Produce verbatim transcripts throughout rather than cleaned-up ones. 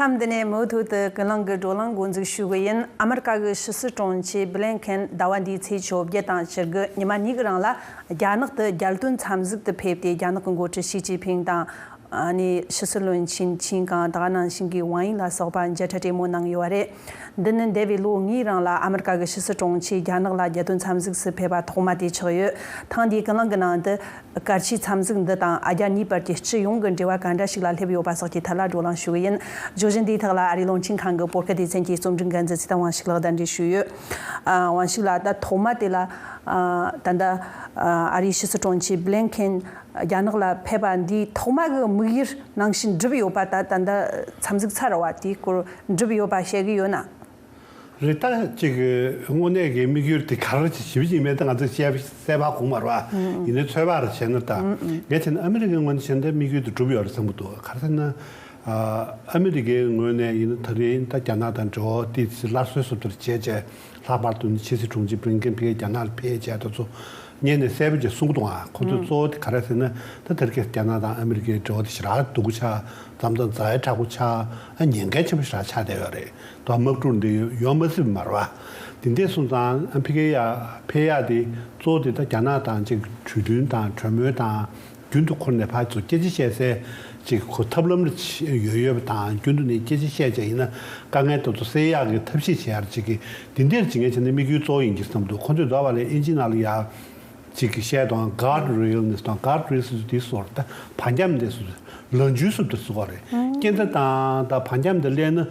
མཚམས་འདི་ནས་མུ་མཐུད་དུ་ཀུན་གླེང་གི་བགྲོ་གླེང་འགོ་འཛུགས་ཞུ་གི་ཡིན། ཨ་མི་རི་ཀ་གི་ཕྱི་སྲིད་དྲུང་ཆེ་བྷི་ལིན་ཁེན་ཟླ་བ་འདིའི་ཚེས་བཅོ་བརྒྱད་དང་བཅུ་དགུ་ཉི་མ་གཉིས་ཀྱི་རིང་ལ་རྒྱ་ནག་ཏུ་རྒྱལ་དོན་འཚམས་གཟིགས་དུ་ཕེབས་ཏེ། རྒྱ་ནག་གི་འགོ་ཁྲིད་ཞི་ཅིན་ཕིང་དང་། ཨ་ནི་ཕྱི་སྲིད་བློན་ཆེན་ཆིན་ཀང་། ད་ག་ནང་བཞིན་གྱི་ཝང་དབྱི་ལ་སོགས་པ་མཇལ་འཕྲད་གྲོས་མོལ་གནང་ཡོད་པ་རེད། འདི་ནི་འདས་པའི་ལོ་ལྔའི་རིང་ལ་ཨ་མི་རི་ཀ་གི་ཕྱི་སྲིད་དྲུང་ཆེ་རྒྱ་ནག་ལ་རྒྱལ་དོན་འཚམས་གཟིགས་སུ་ཕེབས་པ་ཐོག་མ་དེ་ཆགས་ཡོད། ཐེངས་འདིའི་ཀུན་གླེང་གི་ནང་དུ། གལ་ཆེའི་འཚམས་གཟིགས་འདི་དང་ཨ་རྒྱ་གཉིས་བར་གྱི་སྤྱི་ཡོངས་ཀྱི་འབྲེལ་བ་ག་འདྲ་ཞིག་ལ་སླེབས་ཡོད་པ་སོགས་ཀྱི་ཐད་ལ་བགྲོ་གླེང་ཞུ་གི་ཡིན། བརྗོད་གཞི་འདིའི་ཐོག་ལ་ཨ་རིའི་རླུང་འཕྲིན་ཁང་གི་བོད་སྐད་སྡེ་ཚན་གྱི་རྩོམ་སྒྲིག་འགན་འཛིན་ཚེ་བརྟན་དབང་ཕྱུག་ལགས་གདན་འདྲེན་ཞུས་ཡོད། ཨ། དབང་ཕྱུག་ལགས། ད་ཐོག་མ་དེ་ལ། ཨ། ད་ལྟ། ཨ། ཨ་རིའི་ཕྱི་སྲིད་དྲུང་ཆེ་བྷི་ལིན་ཁེན་རྒྱ་ནག་ལ་ཕེབས་པ་འདིའི་ཐོག་མ་གི་དམིགས་ཡུལ་ནང་བཞིན་འགྲུབ་ཡོད་པ། ད་ད་ལྟ་འཚམས་གཟིགས་ཚར་བ་དེའི་སྐོར་འགྲུབ་ཡོད་པ་བཤད་གི་ཡོད་ན། རེད། ད་ཅིག་དངོས་གནས་ཀྱི་དམིགས་ཡུལ་དེ་ག་རེ་ཞིབ་ཅིག་མེད་ད། ང་ཚོས་བཤད་གསལ་པོ་གོ་མ་རེད་པ། ཡིན་ནའི་ཚོད་དཔག་རེ་བྱས་ན། ད་ངས་བྱས་ན་ཨ་མི་རི་ཀའི་ངོས་ནས་བྱས་ན་ད་དམིགས་ཡུལ་དེ་གྲུབ་ཡོད་རེད་བསམ་གྱི་འདུག་ག་རེ་ཟེར་ན། ཨ་མི་རི་ཀའི་ངོས་ནས་ཡིན་ན་ད་རིང་ད་རྒྱ་ནག་དང་འབྲེལ་བ་དེ་སླར་གསོ་སོབ་ཏར་བྱས་བྱས། ལྷག་པར་དུ་ཕྱི་སྲིད་དྲུང་ཆེ་བྷི་ལིན་ཁེན་ཕ་གིར་རྒྱ་ནག་ལ་ཕེབས་བྱས་དེ་ཚོ་སྔོན་ནས་གསལ་པོ་ཅིག་གསུང་གི་འདུག་ཨ། ཁོ་ཚོས་གཙོ་བོ་དེ་ག་རེ་ཟེར་ན། ད་དེ་རིང་ཁ་སང་རྒྱ་ནག་དང་ཨ་མི་རི་ཀའི་འབྲེལ་བ་དེ་ཞེ་དྲག་སྡུག་པོ་ཆགས། མཚམས་མཚམས་ཛ་དྲག་པོ་ཆགས། ཨ། ཉེན་ཁ་ཆེན་པོ་ཞེ་དྲག་ཆགས་བསྡད་ཡོད་རེད། དོ་དམག་འཁྲུག་འདི་ཡོང་མ་སྲིད་པ་མ་རེད་པ། དེ་འདྲ་སོང་ཙང་ཨ་ཕ་གི་ཡ་ཕེབས་ཡག་དེ་གཙོ་བོ་དེ་ད་རྒྱ་ནག་དང་ཅིག་གྲོས་མཐུན་དང་གྲོས་མོལ་དང་། རྒྱུན་དུ་ཁོ་ནས་ཕར་ཚུར་སྐད་ཆ་བཤད་སའི་ཅིག་ཁོ་ཐབས་ལམ་རེ་ཡོད་ཡོད་པ་དང་། རྒྱུན་དུ་ནས་སྐད་ཆ་བཤད་བྱས་ཡིན་ན་དཀའ་ངལ་དེ་ཚོ་སེལ་ཡག་གི་ཐབས་ཤེས་བྱེད་ཡག་ཅིག་གི་དེ་འདྲ་ཅིག་ངས་བྱས་ན་དམིགས་ཡུལ་གཙོ་བོ་ཡིན་གྱི་བསམ་འདུག་ཁོ་ཚོས་འདྲ་པར་ལ་ཨིན་ཇི་ནང་ལ་ཡ་ཅིག་གི་བཤད་དང་། guard rail ནས་དང་། guard rail ཟེར་དུས་དེ་སོར་ད་བར་འཁྱམས་དེ་སོར་ལང་ཇུས་སོར་དེ་སོར་བ་རེད། སྐྱེ་མཐའ་དང་ད་བར་འཁྱམས་དེ་སླེབས་ན་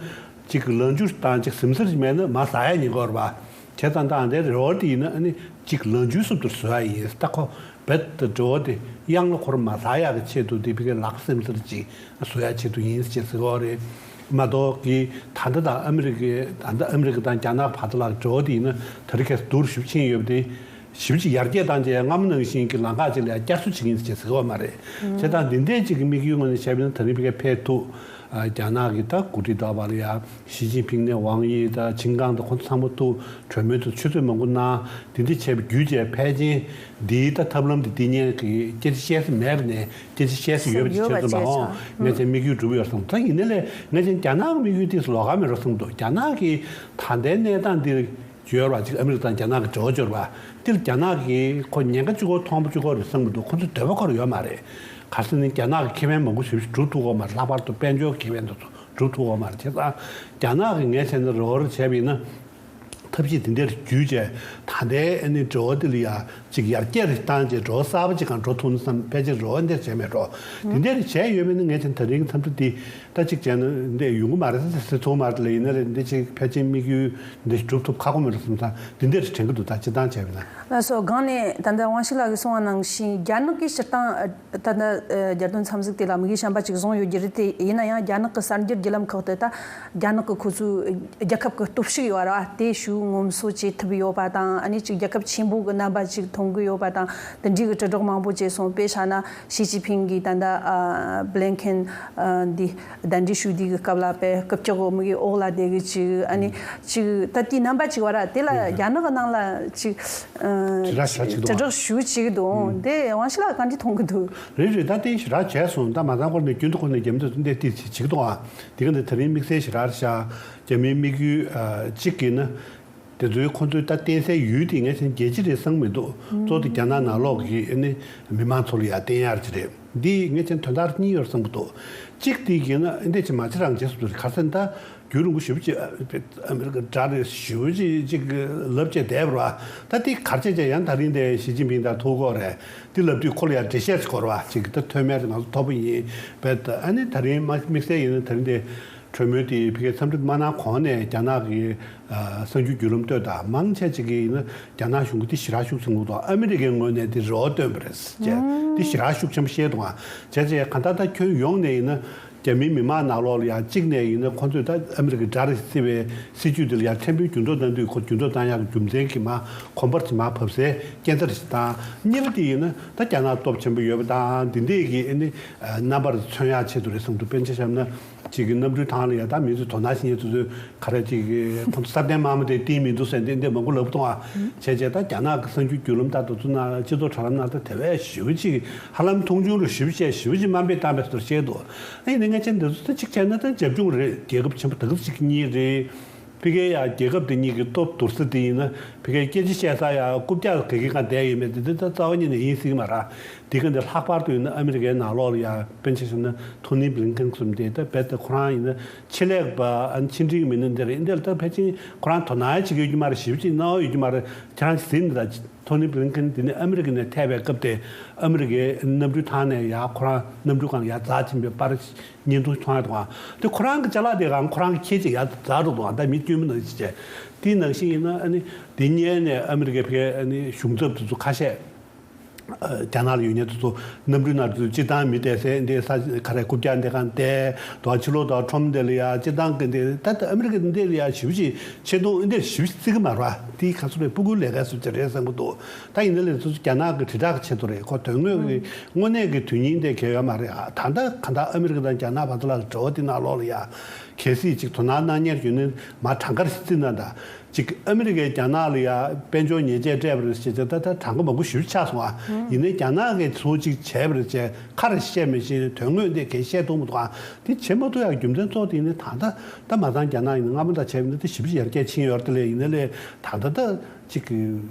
ཅིག་གི་ལང་ཇུ་དང་ཅིག་ཟིམ་ཟིར་ཅིག་མེད་ན་མར་ཟག་ཡག་ཉེན་ཁ་ཡོད་རེད་པ། བྱས་ཙང་ད་ཨ་འདའི་རེ་བ་དེ་ཡིན་ན་ཨ་ནི་ཅིག་ལང་ཇུས་སོར་དེ་བཟོ་ཡག་ཡིན། ད་ཁོ་རྦད་དེ་འབྲེལ་བ་དེ་གཡང་ལ་འཁོར་མ་ཟག་ཡག་གི་ཆེད་དུ་དེ་ཕ་གི་ལག་ཟིམ་ཟིར་ཅིག་བཟོ་ཡག་ཆེད་དུ་ཡིན་ཟེར་ཟེར་གི་ཡོད་རེད། མ་གཏོགས་ཀྱི་ད་ལྟ་དང་ཨ་མི་རི་ཀའི་ད་ལྟ་ཨ་མི་རི་ཀ་དང་རྒྱ་ནག་བར་དུ་ལ་འབྲེལ་བ་དེ་ཡིན་ན་ད་རེས་ཁ་སྡུག་རུ་ཞེ་པོ་ཕྱིན་ཡོད་པ་དེ། ཞེ་པོ་ཅིག་ཡར་རྒྱས་བཏང་རྗེས་སྔ་མོ་ནང་བཞིན་གྱི་ལམ་ཁ་ཅིག་ལ་བསྐྱར་གསོ་བྱེད་ཀྱི་ཡིན་ཟེར་ཟེར་གི་ཡོད་མ་རེད། བྱས་ཙང་འདི་འདྲའི་ཅིག་གི་དམིགས་ཡུལ་ངོས་ནས་བྱས་པ་ཡིན་ན་ད་རིང་ཕ་གིར་ཕེབས་ཐུབ། ཨ། རྒྱ་ནག་གི་ད་འགོ་ཁྲིད་འདྲ་པར་ལ་ཡ་ཞི་ཅིན་ཕིང་ནས་ཝང་དབྱི་དང་ཆིན་ཀང་དང་ཁོང་ཚོ་ཚང་མ་ཐུག་གྲོས་མོལ་དུ་ཆུ་ཚོད་མང་པོ་གནང་། འདི་འདྲ་བྱས་པ་བརྒྱུད་བྱས་ཕལ་ཆེར་འདིའི་ད་ཐབས་ལམ་དེ་འདི་སྔོན་གྱི་སྐད་ཆ་བཤད་ས་མེད་པ་ནས་སྐད་ཆ་བཤད་ས་ཡོད་པ་ཅིག་ཆགས་སོང་བ། ཨོ། ངས་བྱས་དམིགས་ཡུལ་འགྲུབ་ཡོད་བསམ། ད་ཡིན་ནའི་ལས་ངས་བྱས་རྒྱ་ནག་གི་དམིགས་ཡུལ་དེ་ལོགས་ཀ་མེད་འགྲོ་བསམ་འདུག་རྒྱ་ནག་གི་ད་ལྟའི་གནས་སྟངས་འདིར། ཡོད་རེད་པ། ཅིག་ཨ་མི་རི་ཀ་དང་རྒྱ་ནག་གི་འབྲེལ་བ་ཅིག་ཡོད་རེད་པ། དེ་ལ་རྒྱ་ནག་གིས་ཁོ་ཉེན་ཁ་གཅིག་པོ་མཐོང་པོ་གཅིག་པོ་རེད་བསམ་གྱི་འདུག་ཁོ་ཚོ་འདོད་པ་ཁོ་རང་ཡོད་མ་རེད། ག་རེ་ཟེར་ན་རྒྱ་ནག་གི་ཁེ་ཕན་མང་པོ་ཞེ་པོ་ཅིག་སྒྲུབ་ཐུབ་ཀྱི་ཡོད་མ་རེད། ལྷག་པར་དུ་དཔལ་འབྱོར་ཁེ་ཕན་དེ་ཚོ་སྒྲུབ་ཐུབ་ཀྱི་ཡོད་མ་རེད། བྱས་ཙང་རྒྱ་ནག་གིས་ངས་བྱས་ན་རེ་བ་རེ་བྱས་པ་ཡིན་ན། ཐབས་ཤེས་དེ་འདྲར་བརྒྱུད་བྱས་ད་ལྟའི་ཨ་ནི་འབྲེལ་བ་དེ་ལ་ཡ་ཅིག་ཡར་རྒྱས་རེ་བཏང་བྱས་འབྲེལ་བ་གསར་པ་ཅིག་སྒང་འགྲོ་ཐུབ་ན་བསམ། ཕལ་ཆེར་རེ་བ་འདིར་བྱས་མེད་འགྲོ། དེ་འདྲ་རེ་བྱས་ཡོད་པ་ཡིན་ན་ངས་བྱས་ན་ད་རིང་གི་འཚམས་འདྲི་འདི། ད་གཅིག་བྱས་ན་འདི་ཡོང་གི་མ་རེད་ཟེར་ཐུབ་མ་རེད་ལ། ཡིན་ན་རེད། འདི་ཅིག་ཕལ་ཆེར་དམིགས་ཡུལ་འདི་སྒྲུབ་ཐུབ་ཁག་པོ་མེད་རེད་བསམ་ཙང་འདི་འདྲ་རེ་དྲན་གྱི་འདུག་ད་སྤྱིར་བཏང་བྱས་པ་ཡིན་ན། ལགས་སོ། སྒང་ནས་ད་ལྟ་དབང་ཕྱུག་ལགས་ཀྱིས་གསུངས་པ་ནང་བཞིན་རྒྱ་ནག་གིས་སྤྱིར་བཏང་ད་ལྟ་རྒྱལ་དོན་འཚམས་གཟིགས་དེ་ལ་དམིགས་ཡུལ་གཞན་པ་ཅིག་བཟུང་ཡོད་ཀྱི་རེད་དེ། ཡིན་ན་ཡང་རྒྱ་ནག་གི་གསར་འགྱུར་བརྒྱུད་ལམ་ཁག་ཏུ་ད་རྒྱ་ནག་གི་ཁོ་ཚོའི་རྒྱལ་ཁབ་ཀྱི་སྟོབས་ཤུགས་ཡོད་རེད་པ། དེ་ཤུགས་ངོམ་སོ་བྱེད་ཐུབ་ཡོད་པ་དང་། ཨ་ནི་ཅིག་རྒྱལ་ཁབ་ཆེན་པོ་གི་རྣམ་པ་ཅིག་མཐོང་གི་ཡོད་པ་དང་། དེ་འདྲའི་གི་དྲིལ་བསྒྲགས་མང་པོ་བྱས་སོང་། དཔེ་བཞག་ན། ཞི་ཅིན་ཕིང་གིས་ད་ལྟ་ཨ་བྷི་ལིན་ཁེན་ཨ་འདི་གདན་འདྲེན་ཞུས་དུས་ཀྱི་སྐབས་ལ་དཔེ་རྐུབ་ཀྱག་གི་མིག་གི་འོག་ལ་བསྡད་གི་ཅིག་ཨ་ནི་ཅིག་ད་དེའི་རྣམ་པ་ཅིག་ཡོད་རེད། དེ་ལ་རྒྱ་ནག་གི་ནང་ལ་ཅིག་ཨ་དྲིལ་བསྒྲགས་ཞེ་དྲག་ཅིག་འདུག་དྲིལ་བསྒྲགས་ཞེ་པོ་ཅིག་འདུག་དེ་དབང་ཕྱུག་ལགས་ག་འདྲ་མཐོང་གི་འདུག་རེད་རེད། ད་དེ་ཞེ་དྲག་བྱས་སོང་། ད་མ་ཚང་སྐོར་ནས་རྒྱུན་དུ་ཁོ་ནས་རྒྱ་མི་དེ་ཚོ་འདི་དེ་བྱེད་ཀྱི་འདུག་ཨ། དེ་ག་འདི་ད་རིང་དམིགས་བསལ་ཞེ་དྲག་རེད་ཤག་རྒྱ་མིའི་དམིགས་ཡུལ་ཨ་གཅིག་གིས་ན། དེ་ཚོའི་ཁོ་ཚོའི་ད་བསྟན་སའི་ཡུལ་དེ་ངས་བྱས་ན་རྒྱལ་སྤྱི་རེད་བསམ་མི་འདུག་གཙོ་བོ་དེ་རྒྱ་ནག་ནང་ལོགས་ཀྱི་ཨ་ནི་མི་མང་ཚོ་ལ་ཡ་བསྟན་ཡག་ཅིག་རེད། འདི་ངས་བྱས་ན་དོན་དག་གཉིས་ཡོད་བསམ་གྱི་འདུག་གཅིག་དེ་གིས་ན་འདི་ཅིག་མ་བྱེད་རང་བྱེད་བཟོ་འདུག་ག་རེ་ཟེར་ན་ད་རྒྱུན་རིང་པོ་ཞེ་པོ་ཅིག་ཨ་མི་རི་ཀ་དགྲ་རེད་ཞེ་པོ་ཅིག་ཅིག་ལབ་བྱས་བསྡད་པ་རེད་པ། ད་འདི་ག་རེ་བྱས་བྱས་ཡང་ད་རིང་དེ་ཞི་ཅིན་ཕིང་དང་ཐུག་གི་ཡོད་རེད། འདི་ལབ་དུས་ཁོ་ལ་ཡ་འགྲེལ་བཤད་ཅིག་དགོས་རེད་པ། ཅིག་ད་མཐོ་དམན་དེ་ང་ཚོ་མཐོ་པོ་ཡིན་པས། ད་ཨ་ནི་ད་རིང་མ་དམིགས་བསལ་ཡིན་ན་ད་རིང་དེ། གྲོས་མོལ་དེ་ཕ་གིའི་འཚམས་འདྲི་མ་གནང་གོང་ནས་རྒྱ་ནག་གི་ཨ་གསར་འགྱུར་བརྒྱུད་ལམ་སྟོད་དང་མང་ཆེ་ཅིག་གིས་ཡིན་ན་རྒྱ་ནག་གཞུང་གིས་དེ་ཞེ་དྲག་ཤུགས་ཆེན་པོ་འདུག་ཨ་མི་རི་ཀའི་ངོས་ནས་དེ་རེ་བ་བཏོན་པ་རེད་ཟེར་བྱས། དེ་ཞེ་དྲག་ཤུགས་ཆེན་པོ་བཤད་འདུག་ཨ། བྱས་བྱས་གང་ལྟར་ད་ཁྱོན་ཡོངས་ནས་ཡིན་ན་རྒྱ་མིའི་མི་མང་ནང་ལོགས་ལ་ཡང་གཅིག་ནས་ཡིན་ན་ཁོང་ཚོས་ད་ཨ་མི་རི་ཀའི་དགྲ་རེད་ཟེར་བའི་སྲིད་ཇུས་དེ་ལ་ཡང་ཕྲན་བུ་འགྱུར་ལྡོག་གཏང་དུས་ཁོ་འགྱུར་ལྡོག་གཏང་ཡག་གི་རྒྱུ་མཚན་གྱིས་མར་གོམ་པ་ཅིག་མར་བབས་སའི་རྐྱེན་རྩ་རེ་ཞིག་དང་། གཉིས་པ་དེ་ཡིན་ན་ད་རྒྱ་ནག་སྟོབས་ཆེན་པོ་ཡོད་པ་དང་འདི་འདྲས་ཀྱི་ཨ་ནི་རྣམ་པར་མཚོན་ཡག་ཆེད་དུ་རེད་བསམ་འདུག་དཔེར་ན་ཆ་བཞག་ན། ཅིག་གི་གནམ་གྲུའི་ཐང་ལ་ཡ་ད་མི་ཚོས་དོ་སྣང་བྱེད་མཁན་དེ་ཚོས་ག་རེ་ཅིག་གི་ཁོང་ཚོ་ས་གདན་དམར་མོ་དེ་བཏིང་མི་འདུག་ཟེར་འདི་འདི་མང་པོ་ལབ་གཏོང་ཨ། བྱས་བྱས་ད་རྒྱ་ནག་གི་གསར་འགྱུར་བརྒྱུད་ལམ་ལྟར་དུ་ཚུར་ན་སྤྱི་ཚོགས་དྲ་ལམ་ནང་ད་དེ་བས་ཞེ་པོ་ཅིག་ཧ་ལམ་མཐོང་ཆུང་རུ་ཞེ་པོ་བྱས་ཞེ་པོ་ཅིག་དམའ་འབེབས་བཏང་བའི་བཟོ་འདྲ་བཤད་འདུག་ཨ་ཡིན་ནའི་ངས་བྱས་འདི་ཚོ་ད་ཅིག་བྱས་ན་ད་རྒྱབ་ལྗོངས་རེད། རྒྱལ་ཁབ་ཆེན་པོ་ད་ག་ཚོད་ཅིག་གཉིས་རེད། ཕ་གིའི་ཡ་རྒྱལ་ཁབ་དེ་གཉིས་ཀྱི་སྟོབས་བསྡུར་ས་དེ་ཡིན་ན་ཕ་གིའི་སྐད་ཆ་བཤད་ས་ཡ་རྐུབ་བཀྱག་ག་གི་གང་བསྡད་ཡོད་མེད་དེ་འདི་ད་རྩ་བ་ཉིད་ནས་ཡིན་སྲིད་ཀྱི་མ་རེད། དེ་ག་འདི་ལྷག་པར་དུ་ཡིན་ན་ཨ་མི་རི་ཀའི་ནང་ལོགས་ལ་ཡ་དཔེར་ན་ཆ་བཞག་ན་ཐོ་ནི་བྷི་ལིན་ཁན་གསུམ་དེ་ད་རྦད་དེ་ཁོ་རང་ཡིན་ན་ཆེད་ལས་པ་ཨ་ནི་ཕྱི་འབྲེལ་གྱི་མི་སྣ་འདི་རེད། འདི་ལ་ད་ཕལ་ཆེར་ཁོ་རང་དོ་སྣང་བྱེད་ཀྱི་ཡོད་ཀྱི་མ་རེད། ཞེ་པོ་ཅིག་སྣང་བ་ཡོད་ཀྱི་མ་རེད། ཁྱེད་རང་ཟིན་ད། ཐོ་ནི་བྷི་ལིན་ཁན་དེ་ནི་ཨ་མི་རི་ཀ་ནས་ཐད་པའི་སྐབས་དེ་ཨ་མི་རི་ཀའི་གནམ་གྲུའི་ཐང་ནས་ཡར་ཁོ་རང་གནམ་གྲུ་སྒང་ཡར་འཛེགས་ཕྱིན་པའི་པར་བརྙན་ཐུང་མཐོང་ཡ་འདུག་ཨ། དེ་ཁོ་རང་གི་ཅ་ལག་དེ་སྒང་ཁོ་རང་གི་ཁྱེད་ཅིག་ཡར་འཛེགས་འགྲོ་འདུག་ཨ། ད་མི་དཀྱུས་མ་ནང་བཞིན་བྱས། དེ་ནང་བཞིན་ཡིན་ན་ཨ་ནི་དེ་སྔོན་ནས་ཨ་མི་རི་ཀའི་ཕའི་ཨ་ནི་གཞུང་ཚབ་དེ་ཚོ་ཁ་ཤས་རྒྱ་ནག་ལ་ཡོད་མཁན་དེ་ཚོ་གནམ་གྲུ་ནང་དུ་སྤྱིར་བཏང་མི་བསྡད་སའི་འདི་ས་ག་རེ་རྐུབ་བཀྱག་འདི་སྒང་བསྡད་འདུག་ཨ། ཕྱི་ལོགས་དང་ཁྲོམ་འདི་ལ་ཡ་སྤྱིར་བཏང་གི་འདི་ད་ལྟ་ཨ་མི་རི་ཀ་འདི་ལ་ཡ་ཞེ་པོ་ཅིག་ཆེ་མཐོང་འདི་ཞེ་པོ་ཅིག་བརྩི་གི་མ་རེད་པ། དེ་ག་ཚོད་རེད། སྤུ་གུའི་ལས་ཀ་བཟོ་ཅིག་རེད་བསམ་གི་འདུག་ད་ཡིན་ན་ལས་ཚོ་རྒྱ་ནག་གི་དྲིལ་བསྒྲགས་ཆེད་དུ་རེད། ཁོ་དོན་དངོས་ཀྱི་དངོས་གནས་ཀྱི་དོན་སྙིང་དེ་གལ་ཡོད་མ་རེད་ཨ། ད་ལྟ་ག་ད་ཨ་མི་རི་ཀ་དང་རྒྱ་ནག་བར་དུ་ལ་འབྲེལ་བ་དེ་ནང་ལོགས་ལ་ཡ་གལ་སྲིད་ཅིག་དོ་སྣང་གནང་མཁན་ཡོད་ན་མ་གྲངས་ཀར་བརྩིས་ན་ད་ཅིག་ཨ་མི་རི་ཀས་རྒྱ་ནག་ལ་ཡ་དཔལ་འབྱོར་ཉེས་ཆད་སྤྲད་པ་རེད་ཟེར་ཏེ་ད་ད་གྲངས་ཀ་མང་པོ་ཞེ་པོ་ཆགས་སོང་ཨ། ཡིན་ནའི་རྒྱ་ནག་གིས་ཚུར་ཅིག་བྱས་པ་རེད་ཅེས་ཁ་རེ་བཤད་མི་ཤེས་དོན་དངོས་དེ་གས་བཤད་ཐུབ་མི་འདུག་ཨ། དེ་བྱེད་མ་ཐུབ་ཡ་རྒྱུ་མཚན་གཙོ་བོ་དེ་ཡིན་ནའི་ད་ལྟ་ད་མ་ཚང་རྒྱ་ནག་ཡིན་ན་སྔ་མོ་དང་བྱས་པ་ཡིན་ན་དེ་ཞེ་པོ་ཅིག་ཡར་རྒྱས་ཕྱིན་ཡོད་རེད། དེ་ལས་ཡིན་ན་ལས་ད་ལྟ་ད་ཅིག་གི་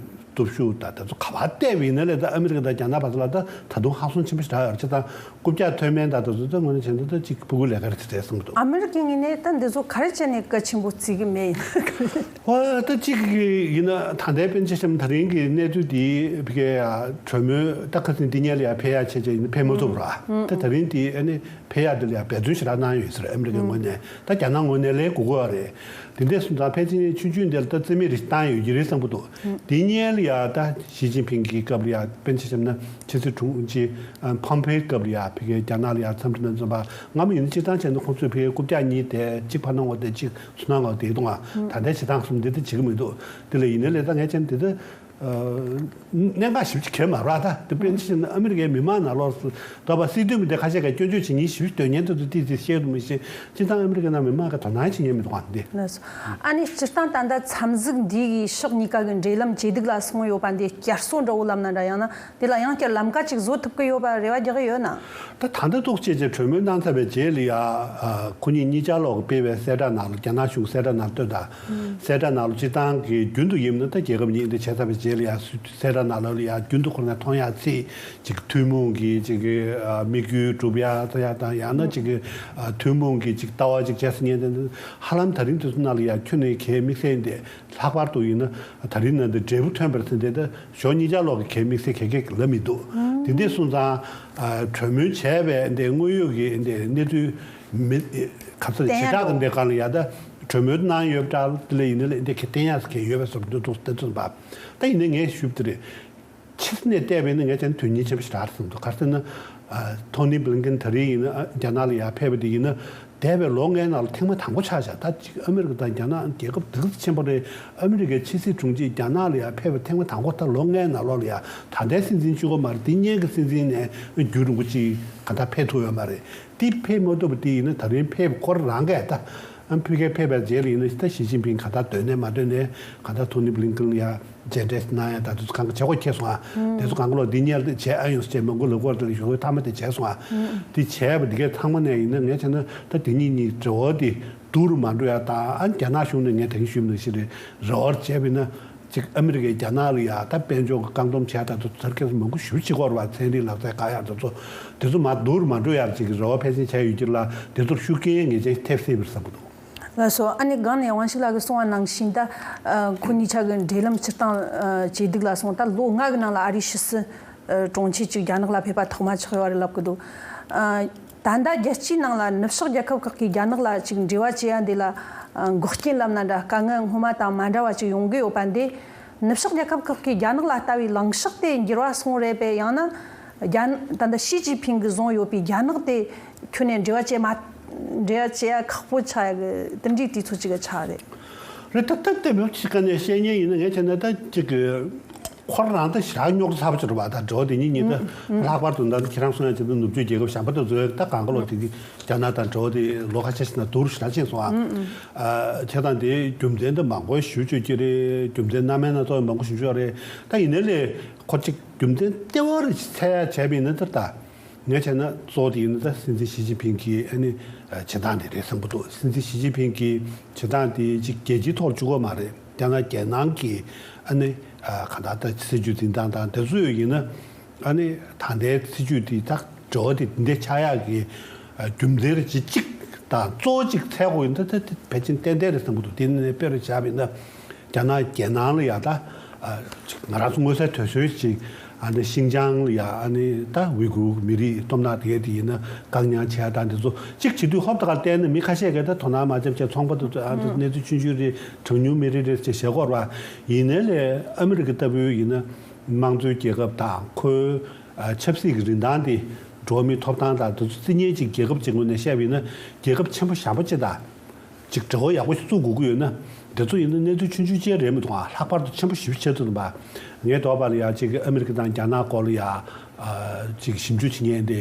སྟོབས་ཤུགས་དང་དེ་ཚོ་ག་པར་བལྟས་པ་ཡིན་ན་ལས་ད་ཨ་མི་རི་ཀ་དང་རྒྱ་ནག་བར་དུ་ལ་ད་ད་དུང་ཧང་སང་ཆེན་པོ་ཞིག་རག་ཡོད་རེད། ཅེས་དང་རྐུབ་བཀྱག་མཐོ་དམན་དང་དེ་ཚོ་ད་དངོས་གནས་བྱས་ན་ད་ཅིག་སྤུ་གུའི་ལས་ཀ་རེད་ཟེར་བསམ་གྱི་འདུག་ཨ་མི་རི་ཀའི་ངོས་ནས་ད་འདི་ཚོ་ག་རེ་བྱས་ནས་གལ་ཆེན་པོ་བརྩི་གི་མེད་ཡིན། ཧོ་ད་ཅིག་ཡིན་ན་ད་ལྟའི་དཔེར་ན་ཆ་བཞག་ན་ད་རིང་གི་གནས་ཚུལ་འདི་ཕ་གིའི་གྲོས་མོལ་ད་ཁ་སང་འདི་ཉིན་ལ་ཡ་ཕེབས་ཡག་བྱས་བྱས་ཡིན་ན་ཕེབས་མ་ཐུབ་ར། ད་ད་རིང་འདི་ཨ་ནི་ཕེབས་ཡག་འདི་ལ་ཡ་འབད་བརྩོན་ཞེ་དྲག་གནང་ཡོད་ཟེར། ཨ་མི་རི་ཀའི་ངོས་ནས་ད་རྒྱ་ནག་ངོས་ནས་ལས་དགོས་ཀྱི་ཡོད་རེད། དེ་འདྲ་སོང་ཙང་ཕལ་ཆེར་ཆུང་ཆུང་འདི་ལ་ད་རྩིས་མེད་རེ་བཏང་ཡོད་ཀྱི་རེད་བསམ་གྱི་འདུག་དེ་སྔོན་ལ་ཡ་ད་ཞི་ཅིན་ཕིང་གི་སྐབས་ལ་ཡ་དཔེར་ན་ཆ་བཞག་ན་ཕྱི་སྲིད་དྲུང་ཆེ་ཕོམ་ཕེའི་སྐབས་ལ་ཡ་ཕ་གིའི་རྒྱ་ནག་ལ་ཡ་འཚམས་འདྲི་གནང་ཙམ་པ་སྔ་མོ་ཡིན་ན་སྤྱིར་བཏང་བྱས་ན་ཁོང་ཚོས་ཕ་གིའི་རྐུབ་བཀྱག་གཉིས་དེ་གཅིག་ཕར་གནང་བ་དེ་གཅིག་ཚུར་གནང་བ་དེ་གཏོང་བ་ད་ལྟའི་བྱེད་སྟངས་གསུམ་འདི་ད་བྱེད་ཀྱི་མི་འདུག་དེ་ལ་ཡིན་ན་ལས་ད་ངས་བྱས་ན་དེ་ད། གནད་འགག་ཞེ་པོ་ཅིག་གལ་མ་རེད་ད། དེ་དཔེར་ན་ཆ་བཞག་ན་ཨ་མི་རི་ཀའི་མི་མང་ནང་ལོགས་སུ་ད་བ་སྲིད་དོན་མི་སྡེ་ཁ་ཤས་ཀྱིས་སྐྱོན་བརྗོད་བྱེད་མཁན་ཞེ་པོ་ཅིག་འདུག་མི་ཤེས། སྤྱིར་བཏང་ཨ་མི་རི་ཀའི་ནང་མི་མང་གིས་དོ་སྣང་བྱེད་མཁན་མི་འདུག་ག་འདི། ལགས་སོ། ཨ་ནི་སྤྱིར་བཏང་ད་ལྟ་འཚམས་གཟིགས་འདི་གི་ཕྱོགས་གཉིས་ཀ་གི་འབྲེལ་ལམ་ཇེ་སྡུག་ལ་སོང་ཡོད་པ་འདི་བསྐྱར་གསོ་འདྲ་བོ་ལབ་ན་འདྲ། ཡང་ན་དེ་ལ་ཡང་བསྐྱར་ལམ་ཀ་ཅིག་བཟོ་ཐུབ་ཀྱི་ཡོད་པ་རེ་བ་རྒྱག་གི་ཡོད་ན། ད་ད་ལྟ་ཏོག་ཙམ་ཅིག་གྲོས་མོལ་གནང་ཚར་བའི་རྗེས་ལ་ཡ། ཁོ་གཉིས་གཉིས་ཆ་ལོག་གིས་སྤེལ་བའི་གསལ་བསྒྲགས་ནང་ལ་རྒྱ་ནག་གཞུང་གསལ་བསྒྲགས་ནང་ལ་བཏོན་ད། གསལ་བསྒྲགས་ནང་ལ་སྤྱིར་བཏང་གི་རྒྱུན་དུ་ཡིན་ན་ད་རྒྱལ་ཁབ་གཉིས་འདི་བྱས་ཚར་བའི་རྗེས་ལ་ཡ་གསལ་བསྒྲགས་ནང་ལ་ཡ་རྒྱུན་དུ་ཁོ་ན་མཐོང་ཡ་ཚིག་ཅིག་ཐུན་མོང་གི་ཅིག་གི་དམིགས་ཡུལ་སྒྲུབ་ཡ་ཚ་ཡ་དང་ཡང་ན་ཅིག་གི་ཐུན་མོང་གི་ཅིག་ལྟ་བ་ཅིག་བྱས་ཟིན་ངེས་དེ་ཧ་ལམ་ད་རིང་དུས་ཚོད་ནང་ལ་ཡ་ཁྱོན་ནས་གལ་དམིགས་བསལ་འདི། ལྷག་པར་དུ་ཡིན་ན་ད་རིང་ནང་འདི་འབྲས་བུ་ཐོན་པར་ཟིན་ཏེ་ད་ཕྱོགས་གཉིས་ཆ་ལོག་གི་གལ་དམིགས་བསལ་གལ་གལ་ལབ་མི་འདུག་དེ་འདྲ་སོང་ཙང་གྲོས་མོལ་བྱས་པའི་འདི་དངོས་ཡོད་ཀྱི་འདི་གནས་ཚུལ་མི་ག་ཚོད་བྱེ་བྲག་གི་འདི་གང་ལ་ཡ་ད་གྲོས་མོལ་གནང་ཡོད་པ་འདྲ་དེ་ལས་ཡིན་ན་ལས་འདི་གལ་བསྟན་ཡག་གལ་ཡོད་པའི་བཟོ་འདུག་འདུག་དེ་ཚོ་འབབ། ད་ཡིན་ན་ངས་ཞུས་པ་དེ་རེད། ཕྱི་ནས་བལྟས་པ་ཡིན་ན་ངས་བྱས་ན་དོན་སྙིང་ཆེན་པོ་ཞིག་རེད་བསམ་འདུག་ག་རེ་ཟེར་ན། ཐོ་ནི་བྷི་ལིན་ཀིན་ད་རེས་ཡིན་ན་རྒྱ་ནག་ལ་ཡར་ཕེབས་པ་དེ་ཡིན་ན། འདས་པའི་ལོ་ལྔའི་ནང་ལ་ཐེངས་མ་དང་པོ་ཆགས་བཞག་ད་ཅིག་ཨ་མི་རི་ཀ་དང་རྒྱ་ནག་རྒྱལ་ཁབ་དེ་ག་ཚོད་ཆེན་པོ་རེད། ཨ་མི་རི་ཀའི་ཕྱི་སྲིད་དྲུང་ཆེ་རྒྱ་ནག་ལ་ཡར་ཕེབས་པ་ཐེངས་མ་དང་པོ་ད་ལོ་ལྔའི་ནང་ལོགས་ལ་ཡ་ད་ལྟའི་སྲིད་འཛིན་གཅིག་པོ་མ་རེད། དེ་སྔོན་གྱི་སྲིད་འཛིན་ནས་རྒྱུན་རིང་པོ་ཅིག་ག་ད་ཕེབས་ཐུབ་ཡོད་མ་རེད། དེ་ཕེབས་མ་ཐུབ་པ་དེ་ཡིན་ན་ད་རིང་ཕེབས་ཁོ་རང་གིས་ད། ཨ་ཕ་གིར་ཕེབས་པའི་རྗེས་ལ་ཡིན་ན་ད་ཞི་ཅིན་ཕིང་ག་ད་འདོད་ནས་མ་འདོད་ནས་ག་ད་ཐོ་ནི་བྷི་ལིན་ཀིན་ལ་ཡ་མཇལ་འཕྲད་གནང་ཡ་ད་དུས་གང་ག་བྱེད་སྒོ་འཁྱེར་སོང་ཨ། དེ་ཚོ་གང་ག་ལོག་འདི་གཉེར་དེ་བྱས་ཨ་ཡོང་ཟེར་མང་པོ་ལབ་ཀྱི་ཡོད་རེད། ཞུ་ཐ་མ་དེ་བྱས་སོང་ཨ། དེ་བྱས་པ་འདི་གའི་ཚང་མ་ནས་ཡིན་ན་ངས་བྱས་ན་ད་དེ་གཉིས་གཉིས་འབྲེལ་བ་དེ་སྡུག་རུ་མ་འགྲོ་ཡ་ད་ཨ་རྒྱ་ནག་གཞུང་ནས་ངས་ད་གིན་ཞུས་པ་ནང་བཞིན་རེད། རེ་བ་བྱས་པ་ཡིན་ན། ཅིག་ཨ་མི་རི་ཀས་རྒྱ་ནག་ལ་ཡ་ད་དཔལ་འབྱོར་གྱི་བཀག་སྡོམ་བྱས་ད་དུ་དར་རྒྱས་སུ་མང་པོ་ཞེ་པོ་ཅིག་འགོར་བ་ཚན་རིག་ལག་རྩལ་བཀག་ཡག་དེ་ཚོ་དེ་ཚོ་མར་སྡུག་རུ་མ་འགྲོ་ཡག་ཅིག་གི་རེ་བ་ཕལ་ཆེར་བྱས་ཡོད་ཀྱི་ལ་དེ་ཚོར་ཤུགས་རྐྱེན་ངེས་ཅན་ཐེབས་སྲིད་པར་བསམ་གྱི་འདུག་ལགས་སོ། ཨ་ནི་སྒང་ནས་དབང་ཕྱུག་ལགས་ཀྱིས་གསུངས་པ་ནང་བཞིན་ད་ཁོ་གཉིས་ཆ་གི་འབྲེལ་ལམ་སྤྱིར་བཏང་ཇེ་སྡུག་ལ་སོང་། ད་ལོ་ལྔ་གི་ནང་ལ་ཨ་རིའི་ཕྱི་སྲིད་དྲུང་ཆེ་གཅིག་རྒྱ་ནག་ལ་ཕེབས་པ་ཐོག་མ་ཆགས་ཡོད་རེད་ལབ་ཀྱི་འདུག་ད་ལྟ་རྒྱལ་སྤྱིའི་ནང་ལ་ནུབ་ཕྱོགས་རྒྱལ་ཁབ་ཁག་གིས་རྒྱ་ནག་ལ་ཅིག་འབྲེལ་བ་བྱེད་ཡ་འདི་ལ་འགོག་རྐྱེན་ལབ་ན་འདྲ། དཀའ་ངལ་སྔོན་མ་དང་མ་འདྲ་བ་ཅིག་ཡོང་གི་ཡོད་པ་འདི། ནུབ་ཕྱོགས་རྒྱལ་ཁབ་ཁག་གིས་རྒྱ་ནག་ལ་ལྟ་བའི་ལངས་ཕྱོགས་དེ་འགྱུར་བ་སོང་རེད་པས། ཡང་ན་རྒྱ་ད་ལྟ་ཞི་ཅིན་ཕིང་གིས་བཟུང་ཡོད་པའི་རྒྱ་ནག་དེ་ཁྱོན་ནས་འབྲེལ་བ་བྱེད་མ་འབྲེལ་བ་བྱེད་ཡ་ཁག་པོ་ཆགས་ཡ་གི་དེ་འདྲའི་དུས་ཚོད་ཅིག་གི་ཆགས་རེད། རེད། ད་ལྟ་བལྟས་པའི་ཕྱི་ཁ་ནས་བཤད་མཁན་ཡིན་ན་ངས་བྱས་ན་ད་ཅིག་གི་ཁོ་རང་ད་ཞེ་དྲག་རྙོག་དྲ་ཚ་པོ་ཅིག་རེད་པ། ད་འབྲེལ་བ་དེ་གཉིས་གཉིས་ད་ལྷག་པར་དུ་ད་ཁྱེད་རང་གསུང་ཡ་ཅིག་ད་ནུབ་ཕྱོགས་རྒྱལ་ཁབ་གཞན་པ་དང་འཛོལ་ཡ་ད་གང་ག་ལོག་དེ་གི་རྒྱ་ནག་དང་འབྲེལ་བ་དེ་ལོ་ཁ་ཤས་ཤིག་ནང་སྡུག་རུ་ཞེ་དྲག་ཕྱིན་སོང་ཨ། བྱས་ཙང་དེ་རྒྱུ་མཚན་ད་མང་པོ་ཞེ་པོ་ཅིག་ཡོད་ཀྱི་རེད། རྒྱུ་མཚན་སྣ་མིན་སྣ་ཚོགས་མང་པོ་ཞེ་པོ་ཅིག་ཡོད་རེད། ད་ཡིན་ནའི་ལས་ཁོ་ཅིག་རྒྱུ་མཚན་ལྟེ་བ་རེ་འཚོལ་ཡ་བྱས་པ་ཡིན་ན་ད་ད། ངས་བྱས་ན་གཙོ་བོ་དེ་ཡིན་ན་ད་སྲིད་འཛིན་ཞི་ཅིན་ཕིང་གི་ཨ་ནི་བྱེད་སྟངས་དེ་རེད་བསམ་གྱི་འདུག་སྲིད་འཛིན་ཞི་ཅིན་ཕིང་གི་བྱེད་སྟངས་དེ་ཅིག་རྒྱལ་སྤྱིའི་ཐོག་གཅིག་པོ་མ་རེད། རྒྱ་ནག་རྒྱལ་ནང་གི་ཨ་ནི་གང་ལྟར་ད་སྲིད་བྱུས་འཛིན་སྟངས་དང་དེ་ཚོ་ཡིན་ན་ཨ་ནི་ད་ལྟའི་སྲིད་བྱུས་དེ་ད་འབྲེལ་བ་དེ་འདི་འདྲ་ཆགས་ཡག་གི་རྒྱུ་མཚན་རེ་ཅིག་གཅིག་དང་གཙོ་བོ་གཅིག་འཚོལ་དགོས་ཡིན་ད་ད་ཕལ་ཆེར་ཏན་ཏན་རེད་བསམ་གྱི་འདུག་དེ་ནི་དཔེ་རུ་བཞག་པ་ཡིན་ན། རྒྱ་ནག་རྒྱལ་ནང་ལ་ཡ་ད་ཅིག་ང་རང་ཚོ་མངོན་གསལ་དོད་པོའི་ཅིག་ཨ་ནི་ཤིང་ཅང་ལ་ཡ་ཨ་ནི་ད་ཝི་གུར་མི་རིགས་སྟོབས་ན་དེ་གས་དེ་ཡིན་ན་བཀག་ཉར་བྱས་དང་དེ་ཚོ་ཅིག་བྱེད་དུས་ཧོབ་ཏེ་ག་བལྟས་ན་མི་ཁ་ཤས་ཀྱིས་ད་དོ་སྣང་མ་བརྒྱབ་བྱས་ཚོང་པ་དེ་ཚོ་ཨ་ནི་གནས་ཚུལ་ཆུང་ཆུང་རེད། གྲངས་ཉུང་མི་རིགས་རེད་ཅེས་བྱེད་སྐོར་བ་ཡིན་ནའི་ལས་ཨ་མི་རི་ཀ་ལྟ་བུའི་ཡིན་ན་དམངས་གཙོའི་རྒྱལ་ཁབ་དང་ཁོའི་ཆབ་སྲིད་ཀྱི་རིན་ཐང་དེ་འགྲོ་བ་མིའི་ཐོབ་ཐང་དང་དེ་ཚོ་བརྩི་མཁན་ཅིག་རྒྱལ་ཁབ་ཅིག་ངོས་ནས་བཤད་པ་ཡིན་ན་རྒྱལ་ཁབ་ཆེན་པོ་ཞེ་པོ་ཅིག་དང་། ཅིག་འབྲེལ་བ་ཡག་པོ་ཞིག་བཙུགས་དགོས་ཀྱི་ཡོད་ན། དེ་ཚོ་ཡིན་ན་གནས་ཚུལ་ཆུང་ཆུང་ཅིག་རེད་མི་འདུག་ཨ། ལྷག་པར་དུ་ཆེན་པོ་ཞེ་པོ་ཆགས་ཐུབ་ཐུབ་པ། ངས་དོགས་པ་ལ་ཡ་ཅིག་ཨ་མི་རི་ཀ་དང་རྒྱ་ནག་སྐོར་ལ་ཡ་ཅིག་ཞིབ་འཇུག་བྱེད་མཁན་དེ་